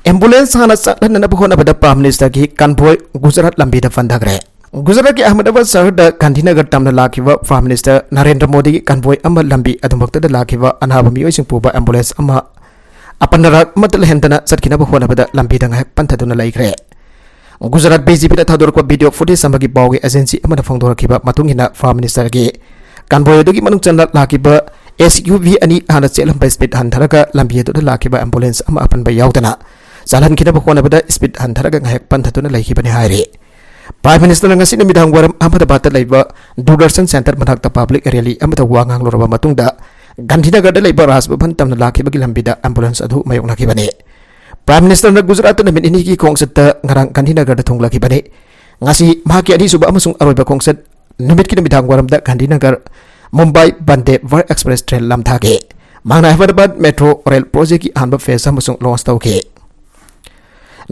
ꯑꯦꯝꯕꯨꯂꯦꯟꯁ ꯍꯥꯟꯅ ꯆꯠꯍꯟꯅꯅꯕ ꯍꯣꯠꯅꯕꯗ ꯄ꯭ꯔꯥꯏꯝ ꯃꯤꯅꯤꯁꯇꯔꯒꯤ ꯀꯟꯚꯣꯏ ꯒꯨꯖꯔꯥꯠ ꯂꯝꯕꯤꯗ ꯄꯟꯊꯈ꯭ꯔꯦ꯫ ꯒꯨꯖꯔꯥꯠꯀꯤ ꯑꯍꯃꯗꯥꯕꯥꯗ ꯁꯍꯔꯗ ꯒꯥꯟꯙꯤꯅꯒꯔ ꯇꯝꯅ ꯂꯥꯛꯈꯤꯕ ꯄ꯭ꯔꯥꯏꯝ ꯃꯤꯅꯤꯁꯇꯔ ꯅꯔꯦꯟꯗ꯭ꯔ ꯃꯣꯗꯤꯒꯤ ꯀꯟꯚꯣꯏ ꯑꯃ ꯂꯝꯕꯤ ꯑꯗꯨꯃꯛꯇꯗ ꯂꯥꯛꯈꯤꯕ ꯑꯅꯥꯕ ꯃꯤꯑꯣꯏꯁꯤꯡ ꯄꯨꯕ ꯑꯦꯝꯕꯨꯂꯦꯟꯁ ꯑꯃ ꯑꯄꯟ ꯅꯔꯥꯛ ꯑꯃꯠꯇ ꯂꯩꯍꯟꯗꯅ ꯆꯠꯈꯤꯅꯕ ꯍꯣꯠꯅꯕꯗ ꯂꯝꯕꯤꯗ ꯉꯥꯏꯍꯥꯛ ꯄꯟꯊꯗꯨꯅ ꯂꯩꯈ꯭ꯔꯦ꯫ ꯒꯨꯖꯔꯥꯠ ꯕꯤ ꯖꯦ ꯄꯤꯅ ꯊꯥꯗꯣꯔꯛꯄ ꯚꯤꯗꯤꯑꯣ ꯐꯨꯇꯦꯖ ꯑꯃꯒꯤ ꯄꯥꯎꯒꯤ ꯑꯦꯖꯦꯟꯁꯤ ꯑꯃꯅ ꯐꯣꯡꯗꯣꯔꯛꯈꯤꯕ ꯃꯇꯨꯡ ꯏꯟꯅ ꯄ꯭ꯔꯥꯏꯝ ꯃꯤꯅꯤꯁꯇꯔꯒꯤ ꯀꯟꯚꯣꯏ ꯑꯗꯨꯒꯤ ꯃꯅꯨꯡ ꯆꯟꯅ ꯂꯥꯛꯈꯤꯕ ꯑꯦꯁ ꯌꯨ ꯚꯤ ꯑꯅꯤ ꯍꯥꯟꯅ ꯆꯦꯜꯂꯝꯕ ꯁ꯭ꯄꯤꯗ ꯍꯟꯊꯔꯒ ꯂꯝꯕꯤ ꯑꯗꯨꯗ ꯂꯥꯛꯈꯤꯕ ꯑꯦꯝꯕꯨꯂꯦꯟꯁ ꯑꯃ ꯑꯄꯟꯕ ꯌꯥꯎꯗꯅ ꯆꯠꯍꯟꯈꯤꯅꯕ ꯍꯣꯠꯅꯕꯗ ꯁ꯭ꯄꯤꯗ ꯍꯟꯊꯔꯒ ꯉꯥꯏꯍꯥꯛ ꯄꯟꯊꯗꯨꯅ ꯂꯩꯈꯤꯕꯅꯤ ꯍꯥꯏꯔꯤ꯫ ꯄ꯭ꯔꯥꯏꯝ ꯃꯤꯅꯤꯁꯇꯔꯅ ꯉꯁꯤ ꯅꯨꯃꯤꯗꯥꯡ ꯋꯥꯏꯔꯝ ꯑꯍꯃꯗꯥꯕꯥꯗꯇ ꯂꯩꯕ ꯗꯨꯔꯗꯔꯁꯟ ꯁꯦꯟꯇꯔ ꯃꯅꯥꯛꯇ ꯄꯕ꯭ꯂꯤꯛ ꯔꯦꯂꯤ ꯑꯃꯗ ꯋꯥ ꯉꯥꯡꯂꯨꯔꯕ ꯃꯇꯨꯡꯗ ꯒꯥꯟꯙꯤꯅꯒꯔꯗ ꯂꯩꯕ ꯔꯥꯖ ꯚꯕꯟ ꯇꯝꯅ ꯂꯥꯛꯈꯤꯕꯒꯤ ꯂꯝꯕꯤꯗ ꯑꯦꯝꯕꯨꯂꯦꯟꯁ ꯑꯗꯨ ꯃꯥꯌꯣꯛꯅꯈꯤꯕꯅꯤ꯫ ꯄ꯭ꯔꯥꯏꯝ ꯃꯤꯅꯤꯁꯇꯔꯅ ꯒꯨꯖꯔꯥꯠꯇ ꯅꯨꯃꯤꯠ ꯅꯤꯅꯤꯒꯤ ꯈꯣꯡꯆꯠꯇ ꯉꯔꯥꯡ ꯒꯥꯟꯙꯤꯅꯒꯔꯗ ꯊꯨꯡꯂꯈꯤꯕꯅꯤ꯫ ꯉꯁꯤ ꯃꯍꯥꯛꯀꯤ ꯑꯅꯤꯁꯨꯕ ꯑꯃꯁꯨꯡ ꯑꯔꯣꯏꯕ ꯈꯣꯡꯆꯠ ꯅꯨꯃꯤꯠꯀꯤ ꯅꯨꯃꯤꯗꯥꯡ ꯋꯥꯏꯔꯝꯗ ꯒꯥꯟꯙꯤꯅꯒꯔ ꯃꯨꯝꯕꯥꯏ ꯕꯟꯗꯦ ꯚꯥꯔꯠ ꯑꯦꯛꯁꯄ꯭ꯔꯦꯁ ꯇ꯭ꯔꯦꯟ ꯂꯝꯊꯥꯈꯤ꯫ ꯃꯍꯥꯛꯅ ꯑꯍꯃꯗꯥꯕꯥꯗ ꯃꯦꯇ꯭ꯔꯣ ꯔꯦꯜ ꯄ꯭ꯔꯣꯖꯦꯛꯀꯤ ꯑꯍꯥꯟꯕ ꯐꯦꯖ ꯑꯃꯁꯨ ꯂꯣꯟꯆ ꯇꯧꯈꯤ꯫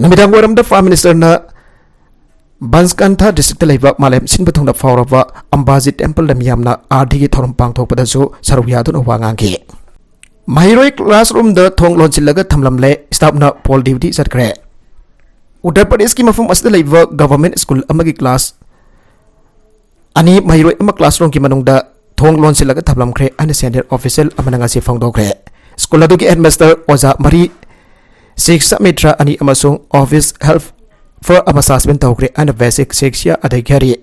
ꯅꯨꯃꯤꯗꯥꯡ ꯋꯥꯏꯔꯝꯗ ꯄ꯭ꯔꯥꯏꯝ ꯃꯤꯅꯤꯁꯇꯔꯅ ꯕꯟꯁꯀꯟꯊꯥ ꯗꯤꯁꯇ꯭ꯔꯤꯛꯇ ꯂꯩꯕ ꯃꯥꯂꯦꯝ ꯁꯤꯟꯕ ꯊꯨꯡꯅ ꯐꯥꯎꯔꯕ ꯑꯝꯕꯥꯖꯤ ꯇꯦꯝꯄꯜꯗ ꯃꯤꯌꯥꯝꯅ ꯑꯥꯔꯇꯤꯒꯤ ꯊꯧꯔꯝ ꯄꯥꯡꯊꯣꯛꯄꯗꯁꯨ ꯁꯔꯨꯛ ꯌꯥꯗꯨꯅ ꯋꯥ ꯉꯥꯡꯈꯤ꯫ ꯃꯍꯩꯔꯣꯏ ꯀ꯭ꯂꯥꯁꯔꯨꯝꯗ ꯊꯣꯡ ꯂꯣꯟꯁꯤꯜꯂꯒ ꯊꯝꯂꯝꯂꯦ, ꯁ꯭ꯇꯥꯐꯅ ꯄꯣꯜ ꯗ꯭ꯌꯨꯇꯤ ꯆꯠꯈ꯭ꯔꯦ꯫ ꯎꯠꯇꯔ ꯄ꯭ꯔꯗꯦꯁꯀꯤ ꯃꯐꯝ ꯑꯁꯤꯗ ꯂꯩꯕ ꯒꯚꯔꯟꯃꯦꯟꯠ ꯁ꯭ꯀꯨꯜ ꯑꯃꯒꯤ ꯀ꯭ꯂꯥꯁ ꯑꯅꯤ ꯃꯍꯩꯔꯣꯏ ꯑꯃ ꯀ꯭ꯂꯥꯁꯔꯨꯝꯒꯤ ꯃꯅꯨꯡꯗ ꯊꯣꯡ ꯂꯣꯟꯁꯤꯜꯂꯒ ꯊꯝꯂꯝꯈ꯭ꯔꯦ ꯍꯥꯏꯅ ꯁꯦꯅꯤꯌꯔ ꯑꯣꯐꯤꯁꯤꯌꯦꯜ ꯑꯃꯅ ꯉꯁꯤ ꯐꯣꯡꯗꯣꯛꯈ꯭ꯔꯦ꯫ ꯁ꯭ꯀꯨꯜ ꯑꯗꯨꯒꯤ ꯍꯦꯗꯃꯥꯁꯇꯔ ꯑꯣꯖꯥ ꯃꯔꯤ, ꯁꯤꯛꯁꯥ ꯃꯤꯇ꯭ꯔ ꯑꯅꯤ ꯑꯃꯁꯨꯡ ꯑꯣꯐꯤꯁ ꯍꯦꯜꯄꯔ ꯑꯃ ꯁꯁꯄꯦꯟ ꯇꯧꯈ꯭ꯔꯦ ꯍꯥꯏꯅ ꯕꯦꯁꯤꯛ ꯁꯤꯛꯁꯥ ꯑꯗꯒꯤ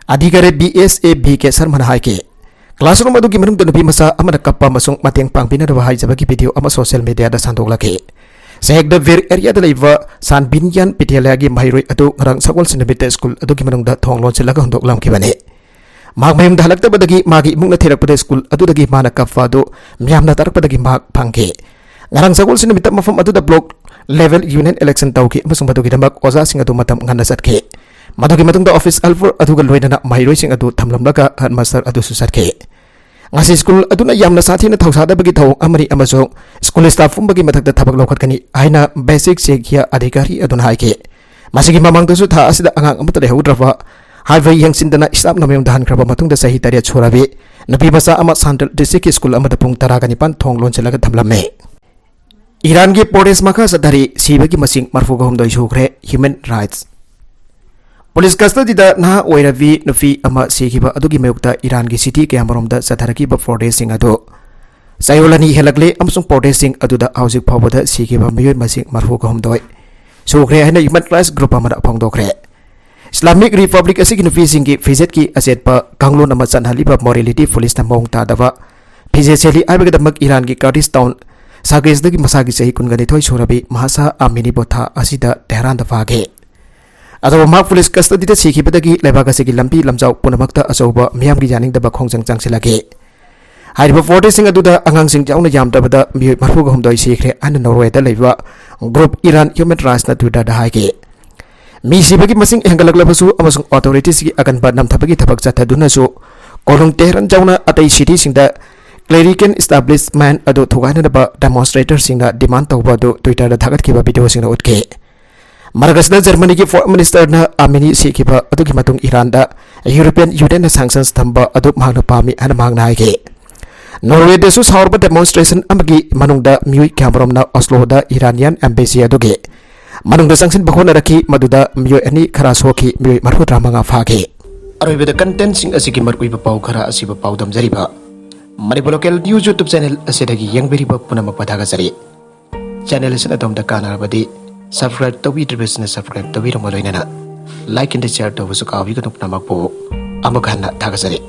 ꯑꯗꯤꯒꯥꯔꯤ ꯕꯤ ꯑꯦꯁ ꯑꯦ ꯕꯤ ꯀꯦ ꯁꯔꯃꯅ ꯍꯥꯏꯈꯤ꯫ ꯀ꯭ꯂꯥꯁꯔꯨꯝ ꯑꯗꯨꯒꯤ ꯃꯅꯨꯡꯗ ꯅꯨꯄꯤ ꯃꯆꯥ ꯑꯃꯅ ꯀꯞꯄ ꯑꯃꯁꯨꯡ ꯃꯇꯦꯡ ꯄꯥꯡꯕꯤꯅꯗꯕ ꯍꯥꯏꯖꯕꯒꯤ ꯚꯤꯗꯤꯑꯣ ꯑꯃ ꯁꯣꯁꯤꯌꯦꯜ ꯃꯤꯗꯤꯌꯥꯗ ꯁꯟꯗꯣꯛꯂꯛꯈꯤ꯫ ꯁꯦꯍꯦꯛꯗ ꯚꯤꯔ ꯑꯦꯔꯤꯌꯥꯗ ꯂꯩꯕ ꯁꯥꯟꯕꯤꯅꯤꯌꯥꯟ ꯕꯤꯗ꯭ꯌꯥꯂꯌꯥꯒꯤ ꯃꯍꯩꯔꯣꯏ ꯑꯗꯨ ꯉꯔꯥꯡ ꯁꯒꯣꯜꯁꯦꯟ ꯅꯨꯃꯤꯠꯇ ꯁ꯭ꯀꯨꯜ ꯑꯗꯨꯒꯤ ꯃꯅꯨꯡꯗ ꯊꯣꯡ ꯂꯣꯟꯁꯤꯜꯂꯒ ꯍꯨꯟꯗꯣꯛꯂꯝꯈꯤꯕꯅꯤ꯫ ꯃꯍꯥꯛ ꯃꯌꯨꯝꯗ ꯍꯜꯂꯛꯇꯕꯗꯒꯤ ꯃꯥꯒꯤ ꯏꯃꯨꯡꯅ ꯊꯤꯔꯛꯄꯗ ꯁ꯭ꯀꯨꯜ ꯑꯗꯨꯗꯒꯤ ꯃꯥꯅ ꯀꯞꯄ ꯑꯗꯨ ꯃꯤꯌꯥꯝꯅ ꯇꯥꯔꯛꯄꯗꯒꯤ ꯃꯍꯥꯛ ꯐꯪꯈꯤ꯫ ꯉꯔꯥꯡ ꯁꯒꯣꯜꯁꯦꯟ ꯅꯨꯃꯤꯠꯇ ꯃꯐꯝ ꯑꯗꯨꯗ ꯕ꯭ꯂꯣꯛ ꯂꯦꯚꯦꯜ ꯌꯨꯅꯤꯌꯟ ꯏꯂꯦꯛꯁꯟ ꯇꯧꯈꯤ ꯑꯃꯁꯨꯡ ꯃꯗꯨꯒꯤꯗꯃꯛ ꯑꯣꯖꯥꯁꯤꯡ ꯑꯗꯨ ꯃꯇꯝ ꯉꯟꯅ ꯆꯠꯈꯤ꯫ ꯃꯗꯨꯒꯤ ꯃꯇꯨꯡꯗ ꯑꯣꯐꯤꯁ ꯍꯦꯜꯄꯔ ꯑꯗꯨꯒ ꯂꯣꯏꯅꯅ ꯃꯍꯩꯔꯣꯏꯁꯤꯡ ꯑꯗꯨ ꯊꯝꯂꯝꯂꯒ ꯍꯦꯗꯃꯥꯁꯇꯔ ꯑꯗꯨꯁꯨ ꯆꯠꯈꯤ꯫ ꯉꯁꯤ ꯁ꯭ꯀꯨꯜ ꯑꯗꯨꯅ ꯌꯥꯝꯅ ꯁꯥꯊꯤꯅ ꯊꯧꯁꯥꯗꯕꯒꯤ ꯊꯧꯑꯣꯡ ꯑꯃꯅꯤ ꯑꯃꯁꯨꯡ ꯁ꯭ꯀꯨꯜ ꯁ꯭ꯇꯥꯐ ꯄꯨꯝꯕꯒꯤ ꯃꯊꯛꯇ ꯊꯕꯛ ꯂꯧꯈꯠꯀꯅꯤ ꯍꯥꯏꯅ ꯕꯦꯁꯤꯛ ꯁꯤꯛꯁꯥ ꯑꯗꯤꯒꯥꯔꯤ ꯑꯗꯨꯅ ꯍꯥꯏꯈꯤ꯫ ꯃꯁꯤꯒꯤ ꯃꯃꯥꯡꯗꯁꯨ ꯊꯥ ꯑꯁꯤꯗ ꯑꯉꯥꯡ ꯑꯃꯠꯇ ꯂꯩꯍꯧꯗ꯭ꯔꯕ ꯍꯥꯏꯕ ꯌꯦꯡꯁꯤꯟꯗꯅ ꯁ꯭ꯇꯥꯐꯅ ꯃꯌꯨꯝꯗ ꯍꯟꯈ꯭ꯔꯕ ꯃꯇꯨꯡꯗ ꯆꯍꯤ ꯇꯔꯦꯠ ꯁꯨꯔꯕꯤ ꯅꯨꯄꯤ ꯃꯆꯥ ꯑꯃ ꯁꯥꯟꯗꯜ ꯗꯤꯁꯇ꯭ꯔꯤꯛꯀꯤ ꯁ꯭ꯀꯨꯜ ꯑꯃꯗ ꯄꯨꯡ ꯇꯔꯥꯒ ꯅꯤꯄꯥꯟ ꯊꯣꯡ ꯂꯣꯟꯁꯤꯜꯂꯒ ꯊꯝꯂꯝꯃꯤ꯫ ꯏꯔꯥꯟꯒꯤ ꯄ꯭ꯔꯣꯇꯦꯁ ꯃꯈꯥ ꯆꯠꯊꯔꯤ, ꯁꯤꯕꯒꯤ ꯃꯁꯤꯡ ꯃꯔꯤꯐꯨꯒ ꯍꯨꯝꯗꯣꯏ ꯁꯨꯈ꯭ꯔꯦ, ꯍ꯭ꯌꯨꯃꯦꯟ ꯔꯥꯏꯠꯁ꯫ ꯄꯨꯂꯤꯁ ꯀꯁꯇꯗꯤꯗ ꯅꯍꯥ ꯑꯣꯏꯔꯕꯤ ꯅꯨꯄꯤ ꯑꯃ ꯁꯤꯈꯤꯕ ꯑꯗꯨꯒꯤ ꯃꯥꯌꯣꯛꯇ ꯏꯔꯥꯟꯒꯤ ꯁꯤꯇꯤ ꯀꯌꯥꯃꯔꯣꯝꯗ ꯆꯠꯊꯔꯛꯈꯤꯕ ꯄ꯭ꯔꯣꯇꯦꯁꯁꯤꯡ ꯑꯗꯨ ꯆꯌꯣꯜ ꯑꯅꯤ ꯍꯦꯜꯂꯛꯂꯦ, ꯑꯃꯁꯨꯡ ꯄ꯭ꯔꯣꯇꯦꯁꯁꯤꯡ ꯑꯗꯨꯗ ꯍꯧꯖꯤꯛ ꯐꯥꯎꯕꯗ ꯁꯤꯈꯤꯕ ꯃꯤꯑꯣꯏ ꯃꯁꯤꯡ ꯃꯔꯤꯐꯨꯒ ꯍꯨꯝꯗꯣꯏ ꯁꯨꯈ꯭ꯔꯦ ꯍꯥꯏꯅ ꯍ꯭ꯌꯨꯃꯦꯟ ꯔꯥꯏꯠꯁ ꯒ꯭ꯔꯨꯞ ꯑꯃꯅ ꯐꯣꯡꯗꯣꯛꯈ꯭ꯔꯦ꯫ ꯏꯁꯂꯥꯃꯤꯛ ꯔꯤꯄꯕ꯭ꯂꯤꯛ ꯑꯁꯤꯒꯤ ꯅꯨꯄꯤꯁꯤꯡꯒꯤ ꯐꯤꯖꯦꯠꯀꯤ ꯑꯆꯦꯠꯄ ꯀꯥꯡꯂꯣꯟ ꯑꯃ ꯆꯠꯅꯍꯜꯂꯤꯕ ꯃꯣꯔꯦꯂꯤꯇꯤ ꯄꯨꯂꯤꯁꯅ ꯃꯑꯣꯡ ꯇꯥꯗꯕ ꯐꯤꯖꯦꯠ ꯁꯦꯠꯂꯤ ꯍꯥꯏꯕꯒꯤꯗꯃꯛ ꯏꯔꯥꯟꯒꯤ ꯀꯔꯗꯤꯁ ꯇꯥꯎꯟ ꯁꯥꯒ꯭ꯔꯦꯁꯇꯒꯤ ꯃꯁꯥꯒꯤ ꯆꯍꯤ ꯀꯨꯟꯒ ꯅꯤꯊꯣꯏ ꯁꯨꯔꯕꯤ ꯃꯍꯁꯥ ꯑꯃꯤꯅꯤꯕꯨ ꯊꯥ ꯑꯁꯤꯗ ꯇꯦꯍꯔꯥꯟꯗ ꯐꯥꯈꯤ꯫ ꯑꯗꯨꯕꯨ ꯃꯍꯥꯛ ꯄꯨꯂꯤꯁ ꯀꯁꯇꯗꯤꯗ ꯁꯤꯈꯤꯕꯗꯒꯤ ꯂꯩꯕꯥꯛ ꯑꯁꯤꯒꯤ ꯂꯝꯕꯤ ꯂꯝꯖꯥꯎ ꯄꯨꯝꯅꯃꯛꯇ ꯑꯆꯧꯕ ꯃꯤꯌꯥꯝꯒꯤ ꯌꯥꯅꯤꯡꯗꯕ ꯈꯣꯡꯖꯪ ꯆꯪꯁꯤꯜꯂꯛꯈꯤ꯫ ꯍꯥꯏꯔꯤꯕ ꯄ꯭ꯔꯣꯇꯦꯁꯁꯤꯡ ꯑꯗꯨꯗ ꯑꯉꯥꯡꯁꯤꯡ ꯌꯥꯎꯅ ꯌꯥꯝꯗ꯭ꯔꯕꯗ ꯃꯤꯑꯣꯏ ꯃꯔꯤꯐꯨꯒ ꯍꯨꯝꯗꯣꯏ ꯁꯤꯈ꯭ꯔꯦ ꯍꯥꯏꯅ ꯅꯣꯔꯋꯦꯗ ꯂꯩꯕ ꯒ꯭ꯔꯨꯞ ꯏꯔꯥꯟ ꯍ꯭ꯌꯨꯃꯦꯟ ꯔꯥꯏꯠꯁꯅ ꯇ꯭ꯋꯤꯇꯔꯗ ꯍꯥꯏꯈꯤ꯫ ꯃꯤ ꯁꯤꯕꯒꯤ ꯃꯁꯤꯡ ꯍꯦꯟꯒꯠꯂꯛꯂꯕꯁꯨ ꯑꯃꯁꯨꯡ ꯑꯣꯊꯣꯔꯤꯇꯤꯁꯀꯤ ꯑꯀꯟꯕ ꯅꯝꯊꯕꯒꯤ ꯊꯕꯛ ꯆꯠꯊꯗꯨꯅꯁꯨ, ꯀꯣꯅꯨꯡ ꯇꯦꯍꯔꯥꯟ ꯌꯥꯎꯅ ꯑꯇꯩ ꯁꯤꯇꯤꯁꯤꯡꯗ ꯀ꯭ꯂꯦꯔꯤꯀꯦꯜ ꯏꯁꯇꯥꯕ꯭ꯂꯤꯁꯃꯦꯟ ꯑꯗꯨ ꯊꯨꯒꯥꯏꯅꯅꯕ ꯗꯦꯃꯣꯟꯁꯇ꯭ꯔꯦꯇꯔꯁꯤꯡꯅ ꯗꯤꯃꯥꯟ ꯇꯧꯕ ꯑꯗꯨ ꯇ꯭ꯋꯤꯇꯔꯗ ꯊꯥꯒꯠꯈꯤꯕ ꯚꯤꯗꯤꯑꯣꯁꯤꯡꯅ ꯎꯠꯈꯤ꯫ ꯃꯔꯛ ꯑꯁꯤꯗ ꯖꯔꯃꯅꯤꯒꯤ ꯐꯣꯔꯦꯟ ꯃꯤꯅꯤꯁꯇꯔꯅ ꯑꯥꯔꯃꯤꯅꯤ ꯁꯤꯈꯤꯕ ꯑꯗꯨꯒꯤ ꯃꯇꯨꯡ ꯏꯔꯥꯟꯗ ꯌꯨꯔꯣꯄꯤꯌꯟ ꯌꯨꯅꯤꯌꯟꯅ ꯁꯦꯡꯁꯟꯁ ꯊꯝꯕ ꯑꯗꯨ ꯃꯍꯥꯛꯅ ꯄꯥꯝꯃꯤ ꯍꯥꯏꯅ ꯃꯍꯥꯛꯅ ꯍꯥꯏꯈꯤ꯫ ꯅꯣꯔꯋꯦꯗꯁꯨ ꯁꯥꯎꯔꯕ ꯗꯦꯃꯣꯟꯁꯇ꯭ꯔꯦꯁꯟ ꯑꯃꯒꯤ ꯃꯅꯨꯡꯗ ꯃꯤꯑꯣꯏ ꯀꯌꯥꯃꯔꯣꯝꯅ ꯑꯣꯁꯂꯣꯗ ꯏꯔꯥꯅꯤꯌꯟ ꯑꯦꯝꯕꯦꯁꯤ ꯑꯗꯨꯒꯤ ꯃꯅꯨꯡꯗ ꯆꯪꯁꯤꯟꯕ ꯍꯣꯠꯅꯔꯛꯈꯤ, ꯃꯗꯨꯗ ꯃꯤꯑꯣꯏ ꯑꯅꯤ ꯈꯔ ꯁꯣꯛꯈꯤ, ꯃꯤꯑꯣꯏ ꯃꯔꯤꯐꯨꯇꯔꯥꯃꯉꯥ ꯐꯥꯈꯤ꯫ ꯑꯔꯣꯏꯕꯗ ꯀꯟꯇꯦꯟꯁꯤꯡ ꯑꯁꯤꯒꯤ ꯃꯔꯨꯑꯣꯏꯕ ꯄꯥꯎ ꯈꯔ ꯑꯁꯤꯕꯨ ꯄꯥꯎꯗꯝꯖꯔꯤꯕ Manipur local news YouTube channel ꯑꯁꯤꯗꯒꯤ ꯌꯦꯡꯕꯤꯔꯤꯕ ꯄꯨꯝꯅꯃꯛꯄꯨ ꯊꯥꯒꯠꯆꯔꯤ꯫ ꯆꯦꯅꯦꯜ ꯑꯁꯤꯅ ꯑꯗꯣꯝꯗ ꯀꯥꯟꯅꯔꯕꯗꯤ ꯁꯕꯁꯀ꯭ꯔꯥꯏꯕ ꯇꯧꯕꯤꯗ꯭ꯔꯤꯕꯁꯤꯅ ꯁꯕꯁꯀ꯭ꯔꯥꯏꯕ ꯇꯧꯕꯤꯔꯝꯕ ꯂꯣꯏꯅꯅ ꯂꯥꯏꯛ ꯑꯃꯗꯤ ꯁꯤꯌꯔ ꯇꯧꯕꯁꯨ ꯀꯥꯎꯕꯤꯒꯅꯨ꯫ ꯄꯨꯝꯅꯃꯛꯄꯨ ꯑꯃꯨꯛ ꯍꯟꯅ ꯊꯥꯒꯠꯆꯔꯤ꯫